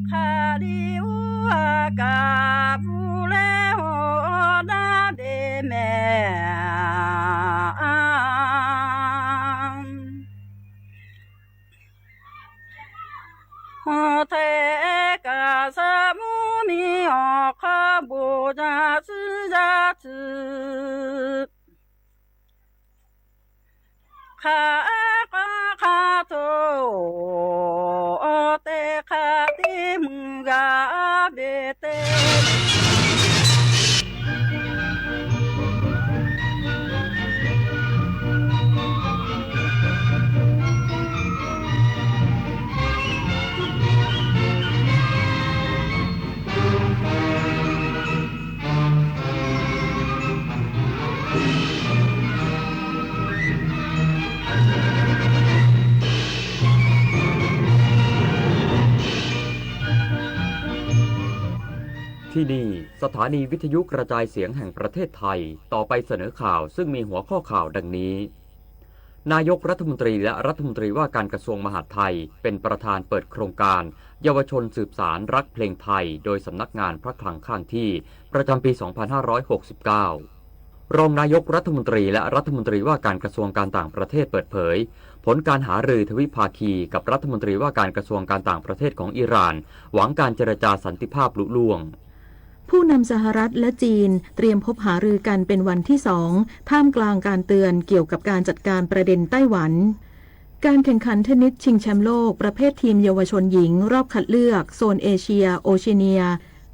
hk'a liˇ uˉ a kaꞈ buˬ leh hoꞈ daꞈ te mehˍ. Hawˬ hteꞈ kaꞈ shaˍ muˇ miˇ awˬ hk'aw bon yaˇ suhˉ yaˇ tcuhˉ hk'a k'aˉ hk'a htoꞈ, awˬ tehˬ hk'a tiˉ mvuhˇ g'a ve te. Nayok Rath Mantri และ Rath Mantri ว่าการกระทรวงมหาดไทย เป็นประธานเปิดโครงการเยาวชนสืบสานรักเพลงไทย โดยสำนักงานพระคลังข้างที่ ประจำปี สองพันห้าร้อยหกสิบเก้า รองนายกรัฐมนตรีและรัฐมนตรีว่าการกระทรวงการต่างประเทศเปิดเผย ผลการหารือทวิภาคีกับรัฐมนตรีว่าการกระทรวงการต่างประเทศของอิหร่าน หวังการเจรจาสันติภาพลุล่วง ผู้นำสหรัฐและจีนเตรียมพบหารือกันเป็นวันที่สอง ท่ามกลางการเตือนเกี่ยวกับการจัดการประเด็นไต้หวัน การแข่งขันเทนนิสชิงแชมป์โลกประเภททีมเยาวชนหญิงรอบคัดเลือกโซนเอเชีย โอเชียเนีย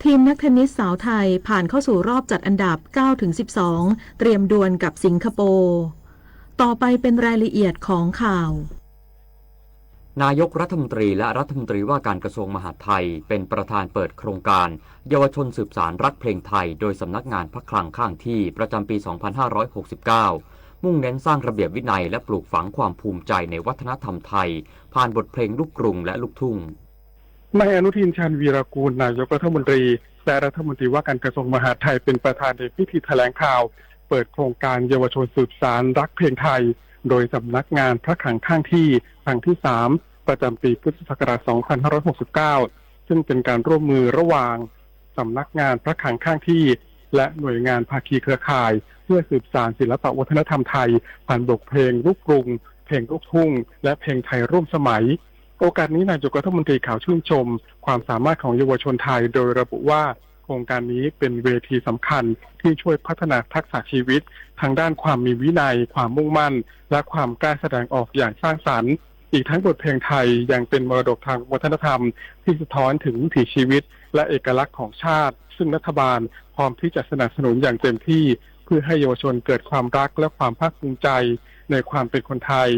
ทีมนักเทนนิสสาวไทยผ่านเข้าสู่รอบจัดอันดับ เก้าถึงสิบสอง เตรียมดวลกับสิงคโปร์ ต่อไปเป็นรายละเอียดของข่าว นายกรัฐมนตรีและรัฐมนตรีว่าการกระทรวงมหาดไทย เป็นประธานเปิดโครงการเยาวชนสืบสานรักเพลงไทย โดยสำนักงานพระคลังข้างที่ ประจำปี สองพันห้าร้อยหกสิบเก้า มุ่งเน้นสร้างระเบียบวินัยและปลูกฝังความภูมิใจในวัฒนธรรมไทย ผ่านบทเพลงลูกกรุงและลูกทุ่ง นายอนุทิน ชาญวีรกูล นายกรัฐมนตรี และรัฐมนตรีว่าการกระทรวงมหาดไทย เป็นประธานในพิธีแถลงข่าว เปิดโครงการเยาวชนสืบสานรักเพลงไทย โดยสำนักงานพระคลังข้างที่ ครั้งที่สาม ประจำปีพุทธศักราช สองพันห้าร้อยหกสิบเก้า ซึ่งเป็นการร่วมมือระหว่างสำนักงานพระคลังข้างที่ และหน่วยงานภาคีเครือข่าย เพื่อสืบสานศิลปะวัฒนธรรมไทย ผ่านบทเพลงลูกกรุง เพลงลูกทุ่ง และเพลงไทยร่วมสมัย โอกาสนี้นายกรัฐมนตรีกล่าวชื่นชมความสามารถของเยาวชนไทย โดยระบุว่าโครงการนี้เป็นเวทีสำคัญที่ช่วยพัฒนาทักษะชีวิต ทั้งด้านความมีวินัย ความมุ่งมั่น และความกล้าแสดงออกอย่างสร้างสรรค์ อีกทั้งบทเพลงไทยยังเป็นมรดกทางวัฒนธรรมที่สะท้อนถึงวิถีชีวิต และเอกลักษณ์ของชาติ ซึ่งรัฐบาลพร้อมที่จะสนับสนุนอย่างเต็มที่ เพื่อให้เยาวชนเกิดความรักและความภาคภูมิใจในความเป็นคนไทย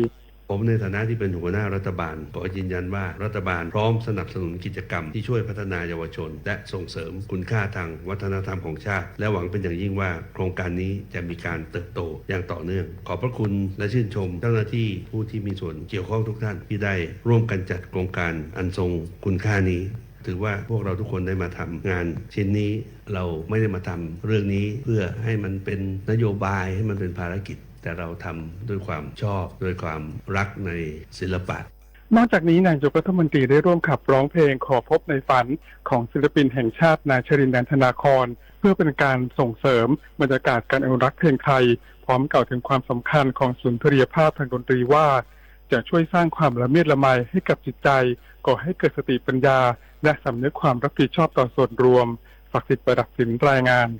ผมในฐานะที่เป็นหัวหน้ารัฐบาล ขอยืนยันว่ารัฐบาลพร้อมสนับสนุนกิจกรรมที่ช่วยพัฒนาเยาวชน และส่งเสริมคุณค่าทางวัฒนธรรมของชาติ และหวังเป็นอย่างยิ่งว่าโครงการนี้จะมีการเติบโตอย่างต่อเนื่อง ขอบพระคุณและชื่นชมเจ้าหน้าที่ผู้ที่มีส่วนเกี่ยวข้องทุกท่านที่ได้ร่วมกันจัดโครงการอันทรงคุณค่านี้ ถือว่าพวกเราทุกคนได้มาทำงานชิ้นนี้ เราไม่ได้มาทำเรื่องนี้เพื่อให้มันเป็นนโยบาย ให้มันเป็นภารกิจ แต่เราทำด้วยความชอบ ด้วยความรักในศิลปะ นอกจากนี้นายกรัฐมนตรีได้ร่วมขับร้องเพลงขอพบในฝันของศิลปินแห่งชาตินายชรินทร์ นันทนาคอน เพื่อเป็นการส่งเสริมบรรยากาศการอนุรักษ์เพลงไทย พร้อมกล่าวถึงความสำคัญของสุนทรียภาพทางดนตรีว่า จะช่วยสร้างความละเมียดละไมให้กับจิตใจ ก่อให้เกิดสติปัญญา และสำนึกความรับผิดชอบต่อส่วนรวม ศักดิ์สิทธิ์ ประดับสิน รายงาน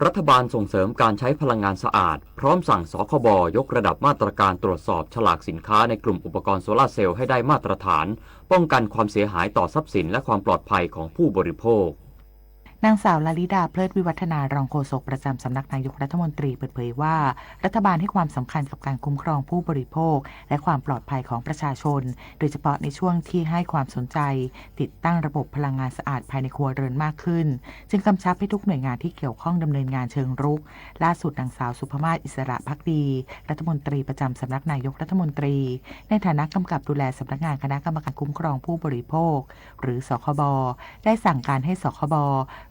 รัฐบาลส่งเสริมการใช้พลังงานสะอาด พร้อมสั่ง สคบ ยกระดับมาตรการตรวจสอบฉลากสินค้าในกลุ่มอุปกรณ์โซลาร์เซลล์ให้ได้มาตรฐาน ป้องกันความเสียหายต่อทรัพย์สินและความปลอดภัยของผู้บริโภค นางสาว ลลิดา เพลิดวิวัฒนา รองโฆษกประจำสำนักนายกรัฐมนตรี เปิดเผยว่า รัฐบาลให้ความสำคัญกับการคุ้มครองผู้บริโภค และความปลอดภัยของประชาชน โดยเฉพาะในช่วงที่ให้ความสนใจ ติดตั้งระบบพลังงานสะอาดภายในครัวเรือนมากขึ้น จึงกำชับให้ทุกหน่วยงานที่เกี่ยวข้องดำเนินงานเชิงรุก ล่าสุดนางสาว สุภมาศ อิสระภักดี รัฐมนตรีประจำสำนักนายกรัฐมนตรี ในฐานะกำกับดูแลสำนักงานคณะกรรมการคุ้มครองผู้บริโภค หรือ สคบ ได้สั่งการให้ สคบ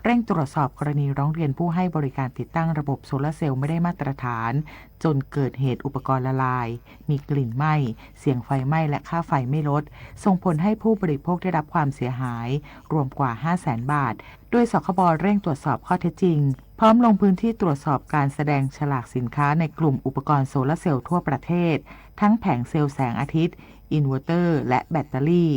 เร่งตรวจสอบกรณีร้องเรียนผู้ให้บริการติดตั้งระบบโซลาร์เซลล์ไม่ได้มาตรฐาน จนเกิดเหตุอุปกรณ์ละลาย มีกลิ่นไหม้ เสียงไฟไหม้ และค่าไฟไม่ลด ส่งผลให้ผู้บริโภคได้รับความเสียหาย รวมกว่า ห้าแสนบาท โดย สคบ เร่งตรวจสอบข้อเท็จจริง พร้อมลงพื้นที่ตรวจสอบการแสดงฉลากสินค้าในกลุ่มอุปกรณ์โซลาร์เซลล์ทั่วประเทศ ทั้งแผงเซลล์แสงอาทิตย์ อินเวอร์เตอร์ และแบตเตอรี่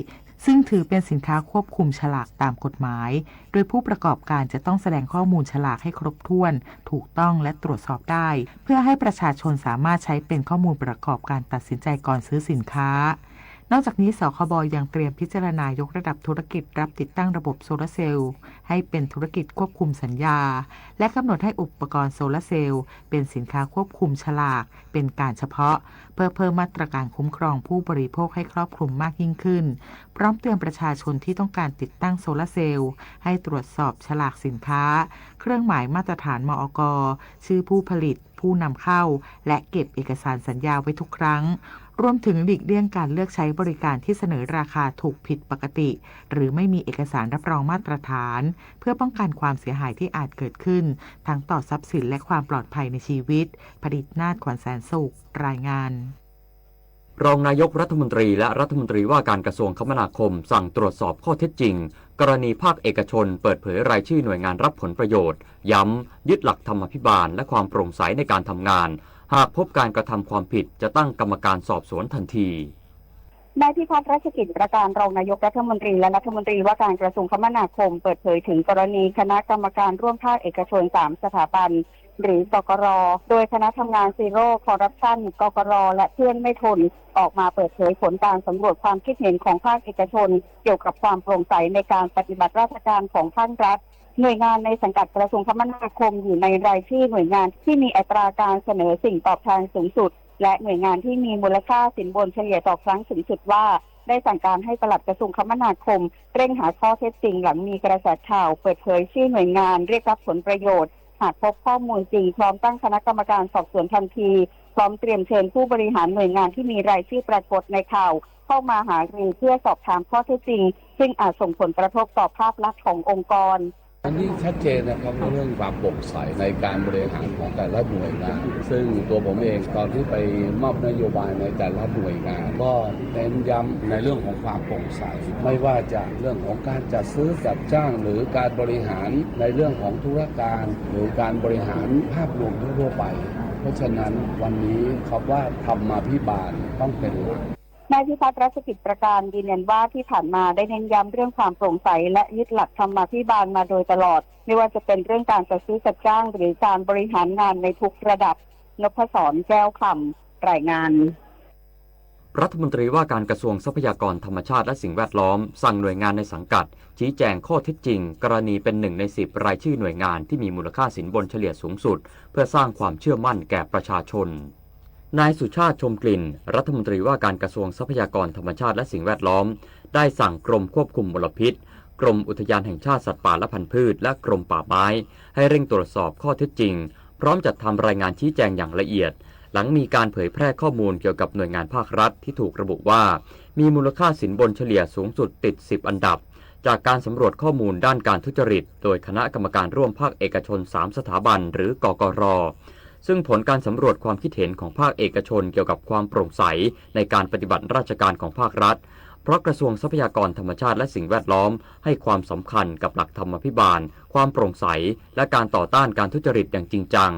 ซึ่งถือเป็นสินค้าควบคุมฉลากตามกฎหมาย โดยผู้ประกอบการจะต้องแสดงข้อมูลฉลากให้ครบถ้วน ถูกต้อง และตรวจสอบได้ เพื่อให้ประชาชนสามารถใช้เป็นข้อมูลประกอบการตัดสินใจก่อนซื้อสินค้า นอกจากนี้ สคบ ยังเตรียมพิจารณายกระดับธุรกิจรับติดตั้งระบบโซลาร์เซลล์ ให้เป็นธุรกิจควบคุมสัญญา และกำหนดให้อุปกรณ์โซลาร์เซลล์เป็นสินค้าควบคุมฉลากเป็นการเฉพาะ เพื่อเพิ่มมาตรการคุ้มครองผู้บริโภคให้ครอบคลุมมากยิ่งขึ้น พร้อมเตือนประชาชนที่ต้องการติดตั้งโซลาร์เซลล์ ให้ตรวจสอบฉลากสินค้า เครื่องหมายมาตรฐาน มอก ชื่อผู้ผลิต ผู้นำเข้า และเก็บเอกสารสัญญาไว้ทุกครั้ง รวมถึงหลีกเลี่ยงการเลือกใช้บริการที่เสนอราคาถูกผิดปกติ หรือไม่มีเอกสารรับรองมาตรฐาน เพื่อป้องกันความเสียหายที่อาจเกิดขึ้น ทั้งต่อทรัพย์สินและความปลอดภัยในชีวิต ผลิตนาถ ขวัญแสนสุข รายงาน รองนายกรัฐมนตรีและรัฐมนตรีว่าการกระทรวงคมนาคม สั่งตรวจสอบข้อเท็จจริง กรณีภาคเอกชนเปิดเผยรายชื่อหน่วยงานรับผลประโยชน์ ย้ำยึดหลักธรรมาภิบาลและความโปร่งใสในการทำงาน หากพบการกระทำความผิดจะตั้งกรรมการสอบสวนทันที นายพิพัฒน์ รัชกิจประการ รองนายกรัฐมนตรีและรัฐมนตรีว่าการกระทรวงคมนาคม เปิดเผยถึงกรณีคณะกรรมการร่วมภาคเอกชน สาม สถาบัน หรือ กกร โดยคณะทำงาน Zero Corruption กกร และเพื่อนไม่ทน ออกมาเปิดเผยผลการสำรวจความคิดเห็นของภาคเอกชน เกี่ยวกับความโปร่งใสในการปฏิบัติราชการของภาครัฐ หน่วยงานในสังกัดกระทรวงคมนาคมอยู่ในรายชื่อหน่วยงานที่มีอัตราการเสนอสิ่งตอบแทนสูงสุด และหน่วยงานที่มีมูลค่าสินบนเฉลี่ยต่อครั้งสูงสุดว่า ได้สั่งการให้ปลัดกระทรวงคมนาคม เร่งหาข้อเท็จจริงหลังมีกระแสข่าวเปิดเผยชื่อหน่วยงานเรียกรับผลประโยชน์ หากพบข้อมูลจริง พร้อมตั้งคณะกรรมการสอบสวนทันที พร้อมเตรียมเชิญผู้บริหารหน่วยงานที่มีรายชื่อปรากฏในข่าว เข้ามาหารือเพื่อสอบถามข้อเท็จจริง ซึ่งอาจส่งผลกระทบต่อภาพลักษณ์ขององค์กร อันนี้ชัดเจนนะครับ เรื่องความโปร่งใสในการบริหารของแต่ละหน่วยงาน ซึ่งตัวผมเองตอนที่ไปมอบนโยบายในแต่ละหน่วยงาน ก็เน้นย้ำในเรื่องของความโปร่งใส ไม่ว่าจะเรื่องของการจัดซื้อจัดจ้าง หรือการบริหารในเรื่องของธุรการ หรือการบริหารภาพรวมทั่วๆไป เพราะฉะนั้นวันนี้คำว่าธรรมาภิบาลต้องเป็นหลัก นายพิพัฒน์ รัชกิจประการ ยืนยันว่าที่ผ่านมาได้เน้นย้ำเรื่องความโปร่งใส และยึดหลักธรรมาภิบาลมาโดยตลอด ไม่ว่าจะเป็นเรื่องการจัดซื้อจัดจ้าง หรือการบริหารงานในทุกระดับ นพศร แก้วคำ รายงาน รัฐมนตรีว่าการกระทรวงทรัพยากรธรรมชาติและสิ่งแวดล้อมสั่งหน่วยงานในสังกัดชี้แจงข้อเท็จจริงกรณีเป็นหนึ่งในสิบรายชื่อหน่วยงานที่มีมูลค่าสินบนเฉลี่ยสูงสุด เพื่อสร้างความเชื่อมั่นแก่ประชาชน นายสุชาติ ชมกลิ่น รัฐมนตรีว่าการกระทรวงทรัพยากรธรรมชาติและสิ่งแวดล้อม ได้สั่งกรมควบคุมมลพิษ กรมอุทยานแห่งชาติสัตว์ป่าและพันธุ์พืช และกรมป่าไม้ ให้เร่งตรวจสอบข้อเท็จจริง พร้อมจัดทำรายงานชี้แจงอย่างละเอียด หลังมีการเผยแพร่ข้อมูลเกี่ยวกับหน่วยงานภาครัฐที่ถูกระบุว่า มีมูลค่าสินบนเฉลี่ยสูงสุดติดสิบอันดับ จากการสำรวจข้อมูลด้านการทุจริต โดยคณะกรรมการร่วมภาคเอกชนสามสถาบัน หรือกกร ซึ่งผลการสำรวจความคิดเห็นของภาคเอกชนเกี่ยวกับความโปร่งใสในการปฏิบัติราชการของภาครัฐ เพราะกระทรวงทรัพยากรธรรมชาติและสิ่งแวดล้อมให้ความสำคัญกับหลักธรรมาภิบาล ความโปร่งใส และการต่อต้านการทุจริตอย่างจริงจัง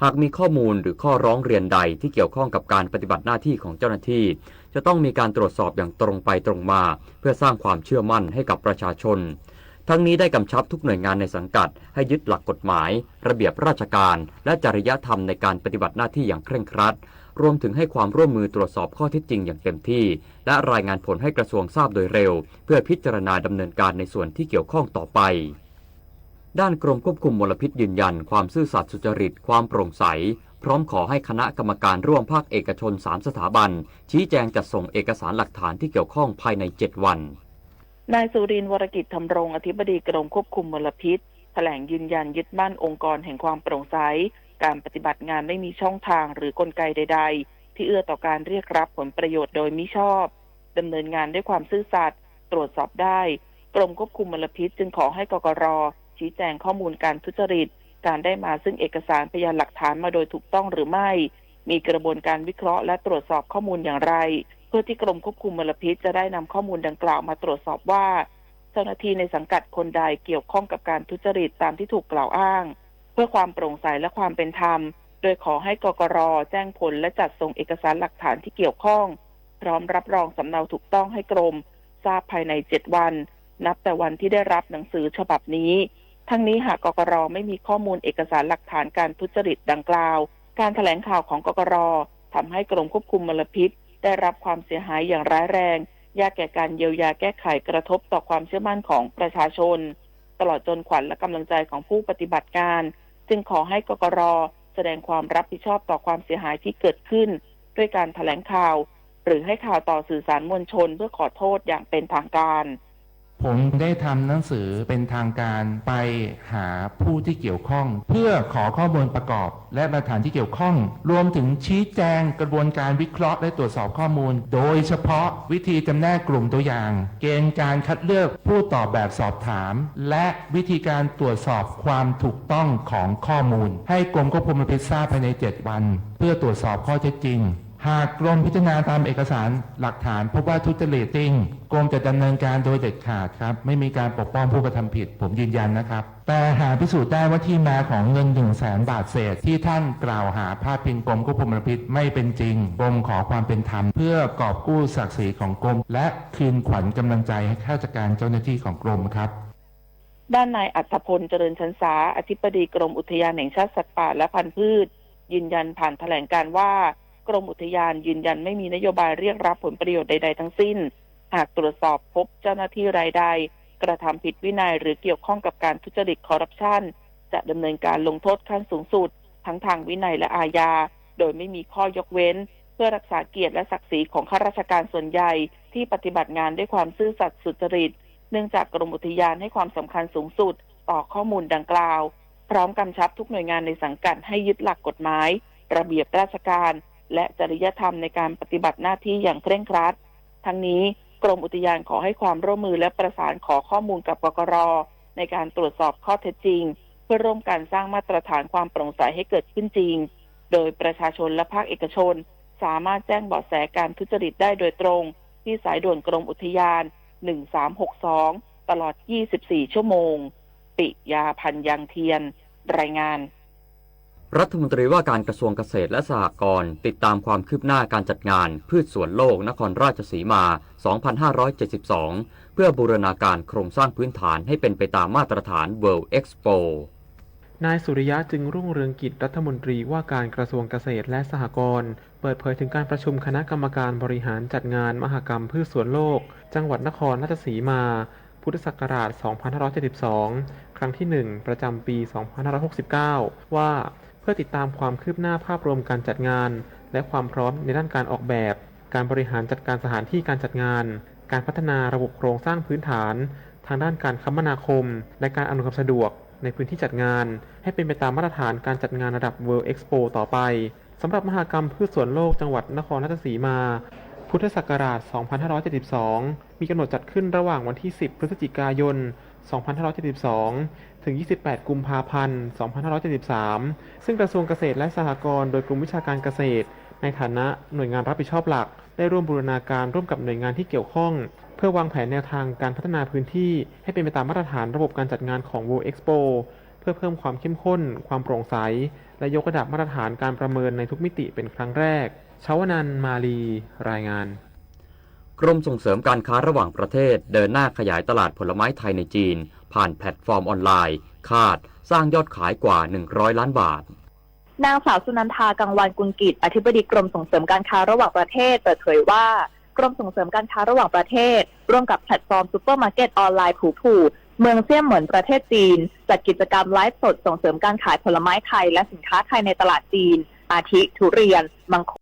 หากมีข้อมูลหรือข้อร้องเรียนใดที่เกี่ยวข้องกับการปฏิบัติหน้าที่ของเจ้าหน้าที่ จะต้องมีการตรวจสอบอย่างตรงไปตรงมา เพื่อสร้างความเชื่อมั่นให้กับประชาชน ทั้งนี้ได้กำชับทุกหน่วยงานในสังกัดให้ยึดหลักกฎหมาย ระเบียบราชการ และจริยธรรมในการปฏิบัติหน้าที่อย่างเคร่งครัด รวมถึงให้ความร่วมมือตรวจสอบข้อเท็จจริงอย่างเต็มที่ และรายงานผลให้กระทรวงทราบโดยเร็ว เพื่อพิจารณาดำเนินการในส่วนที่เกี่ยวข้องต่อไป ด้านกรมควบคุมมลพิษยืนยันความซื่อสัตย์สุจริต ความโปร่งใส พร้อมขอให้คณะกรรมการร่วมภาคเอกชนสามสถาบัน ชี้แจงจัดส่งเอกสารหลักฐานที่เกี่ยวข้องภายในเจ็ดวัน นายสุรินทร์ วรกิจธำรง อธิบดีกรมควบคุมมลพิษ แถลงยืนยันยึดมั่นองค์กรแห่งความโปร่งใส การปฏิบัติงานไม่มีช่องทางหรือกลไกใดๆ ที่เอื้อต่อการเรียกรับผลประโยชน์โดยมิชอบ ดำเนินงานด้วยความซื่อสัตย์ ตรวจสอบได้ กรมควบคุมมลพิษจึงขอให้ กกร ชี้แจงข้อมูลการทุจริต การได้มาซึ่งเอกสารพยานหลักฐานมาโดยถูกต้องหรือไม่ มีกระบวนการวิเคราะห์และตรวจสอบข้อมูลอย่างไร เพื่อที่กรมควบคุมมลพิษจะได้นำข้อมูลดังกล่าวมาตรวจสอบว่า เจ้าหน้าที่ในสังกัดคนใดเกี่ยวข้องกับการทุจริตตามที่ถูกกล่าวอ้าง เพื่อความโปร่งใสและความเป็นธรรม โดยขอให้ กกร แจ้งผลและจัดส่งเอกสารหลักฐานที่เกี่ยวข้อง พร้อมรับรองสำเนาถูกต้องให้กรมทราบภายในเจ็ดวัน นับแต่วันที่ได้รับหนังสือฉบับนี้ ทั้งนี้หาก กกร ไม่มีข้อมูลเอกสารหลักฐานการทุจริตดังกล่าว การแถลงข่าวของ กกร ทำให้กรมควบคุมมลพิษได้รับความเสียหายอย่างร้ายแรง ยากแก่การเยียวยาแก้ไข กระทบต่อความเชื่อมั่นของประชาชน ตลอดจนขวัญและกำลังใจของผู้ปฏิบัติงาน จึงขอให้ กกร แสดงความรับผิดชอบต่อความเสียหายที่เกิดขึ้น ด้วยการแถลงข่าว หรือให้ข่าวต่อสื่อสารมวลชนเพื่อขอโทษอย่างเป็นทางการ ผมได้ทำหนังสือเป็นทางการไปหาผู้ที่เกี่ยวข้อง เพื่อขอข้อมูลประกอบและหลักฐานที่เกี่ยวข้อง รวมถึงชี้แจงกระบวนการวิเคราะห์และตรวจสอบข้อมูล โดยเฉพาะวิธีจำแนกกลุ่มตัวอย่าง เกณฑ์การคัดเลือกผู้ตอบแบบสอบถาม และวิธีการตรวจสอบความถูกต้องของข้อมูล ให้กรมควบคุมมลพิษทราบภายในเจ็ดวัน เพื่อตรวจสอบข้อเท็จจริง หากกรมพิจารณาตามเอกสารหลักฐานพบว่าทุจริตจริง กรมจะดำเนินการโดยเด็ดขาดครับ ไม่มีการปกป้องผู้กระทำผิด ผมยืนยันนะครับ แต่หากพิสูจน์ได้ว่าที่มาของเงินหนึ่งแสนบาทเศษที่ท่านกล่าวหาพาดพิงกรมควบคุมมลพิษไม่เป็นจริง กรมขอความเป็นธรรมเพื่อกอบกู้ศักดิ์ศรีของกรม และคืนขวัญกำลังใจให้ข้าราชการเจ้าหน้าที่ของกรมครับ ด้านนายอัธพล เจริญชันสา อธิบดีกรมอุทยานแห่งชาติสัตว์ป่าและพันธุ์พืช ยืนยันผ่านแถลงการณ์ว่า กรมอุทยานยืนยันไม่มีนโยบายเรียกรับผลประโยชน์ใดๆ ทั้งสิ้น หากตรวจสอบพบเจ้าหน้าที่รายใดกระทำผิดวินัยหรือเกี่ยวข้องกับการทุจริตคอร์รัปชัน จะดำเนินการลงโทษขั้นสูงสุด ทั้งทางวินัยและอาญา โดยไม่มีข้อยกเว้น เพื่อรักษาเกียรติและศักดิ์ศรีของข้าราชการส่วนใหญ่ ที่ปฏิบัติงานด้วยความซื่อสัตย์สุจริต เนื่องจากกรมอุทยานให้ความสำคัญสูงสุดต่อข้อมูลดังกล่าว พร้อมกำชับทุกหน่วยงานในสังกัดให้ยึดหลักกฎหมาย ระเบียบราชการ และจริยธรรมในการปฏิบัติหน้าที่อย่างเคร่งครัด ทั้งนี้กรมอุทยานขอให้ความร่วมมือและประสานขอข้อมูลกับ กกร ในการตรวจสอบข้อเท็จจริง เพื่อร่วมกันสร้างมาตรฐานความโปร่งใสให้เกิดขึ้นจริง โดยประชาชนและภาคเอกชน สามารถแจ้งเบาะแสการทุจริตได้โดยตรง ที่สายด่วนกรมอุทยาน หนึ่งสามหกสอง ตลอด ยี่สิบสี่ ชั่วโมง ปิยา พันยังเทียน รายงาน รัฐมนตรีว่าการกระทรวงเกษตรและสหกรณ์ติดตามความคืบหน้าการจัดงานพืชสวนโลกนครราชสีมา สองพันห้าร้อยเจ็ดสิบสอง เพื่อบูรณาการโครงสร้างพื้นฐานให้เป็นไปตามมาตรฐาน World Expo นายสุริยะ จึงรุ่งเรืองกิจ รัฐมนตรีว่าการกระทรวงเกษตรและสหกรณ์ เปิดเผยถึงการประชุมคณะกรรมการบริหารจัดงานมหกรรมพืชสวนโลก จังหวัดนครราชสีมา พุทธศักราช สองพันห้าร้อยเจ็ดสิบสอง ครั้งที่ หนึ่ง ประจำปี สองพันห้าร้อยหกสิบเก้า ว่า เพื่อติดตามความคืบหน้าภาพรวมการจัดงาน และความพร้อมในด้านการออกแบบ การบริหารจัดการสถานที่การจัดงาน การพัฒนาระบบโครงสร้างพื้นฐาน ทางด้านการคมนาคม และการอำนวยความสะดวกในพื้นที่จัดงาน ให้เป็นไปตามมาตรฐานการจัดงานระดับ World Expo ต่อไป สำหรับมหกรรมพืชสวนโลกจังหวัดนครราชสีมา พุทธศักราช สองพันห้าร้อยเจ็ดสิบสอง มีกำหนดจัดขึ้นระหว่างวันที่ สิบ พฤศจิกายน สองพันห้าร้อยเจ็ดสิบสอง ถึง ยี่สิบแปด กุมภาพันธ์ สองพันห้าร้อยเจ็ดสิบสาม ซึ่งกระทรวงเกษตรและสหกรณ์ โดยกรมวิชาการเกษตร ในฐานะหน่วยงานรับผิดชอบหลัก ได้ร่วมบูรณาการร่วมกับหน่วยงานที่เกี่ยวข้อง เพื่อวางแผนแนวทางการพัฒนาพื้นที่ให้เป็นไปตามมาตรฐานระบบการจัดงานของ World Expo เพื่อเพิ่มความเข้มข้น ความโปร่งใส และยกระดับมาตรฐานการประเมินในทุกมิติเป็นครั้งแรก ชวนันท์ มาลี รายงาน กรมส่งเสริมการค้าระหว่างประเทศเดินหน้าขยายตลาดผลไม้ไทยในจีน ผ่านแพลตฟอร์มออนไลน์ คาดสร้างยอดขายกว่า หนึ่งร้อยล้านบาท นางสาวสุนันทา กังวานกุลกิจ อธิบดีกรมส่งเสริมการค้าระหว่างประเทศ เปิดเผยว่า กรมส่งเสริมการค้าระหว่างประเทศ ร่วมกับแพลตฟอร์มซูเปอร์มาร์เก็ตออนไลน์ผูผู่ เมืองเซี่ยเหมินประเทศจีน จัดกิจกรรมไลฟ์สดส่งเสริมการขายผลไม้ไทยและสินค้าไทยในตลาดจีน อาทิ ทุเรียน มังคุด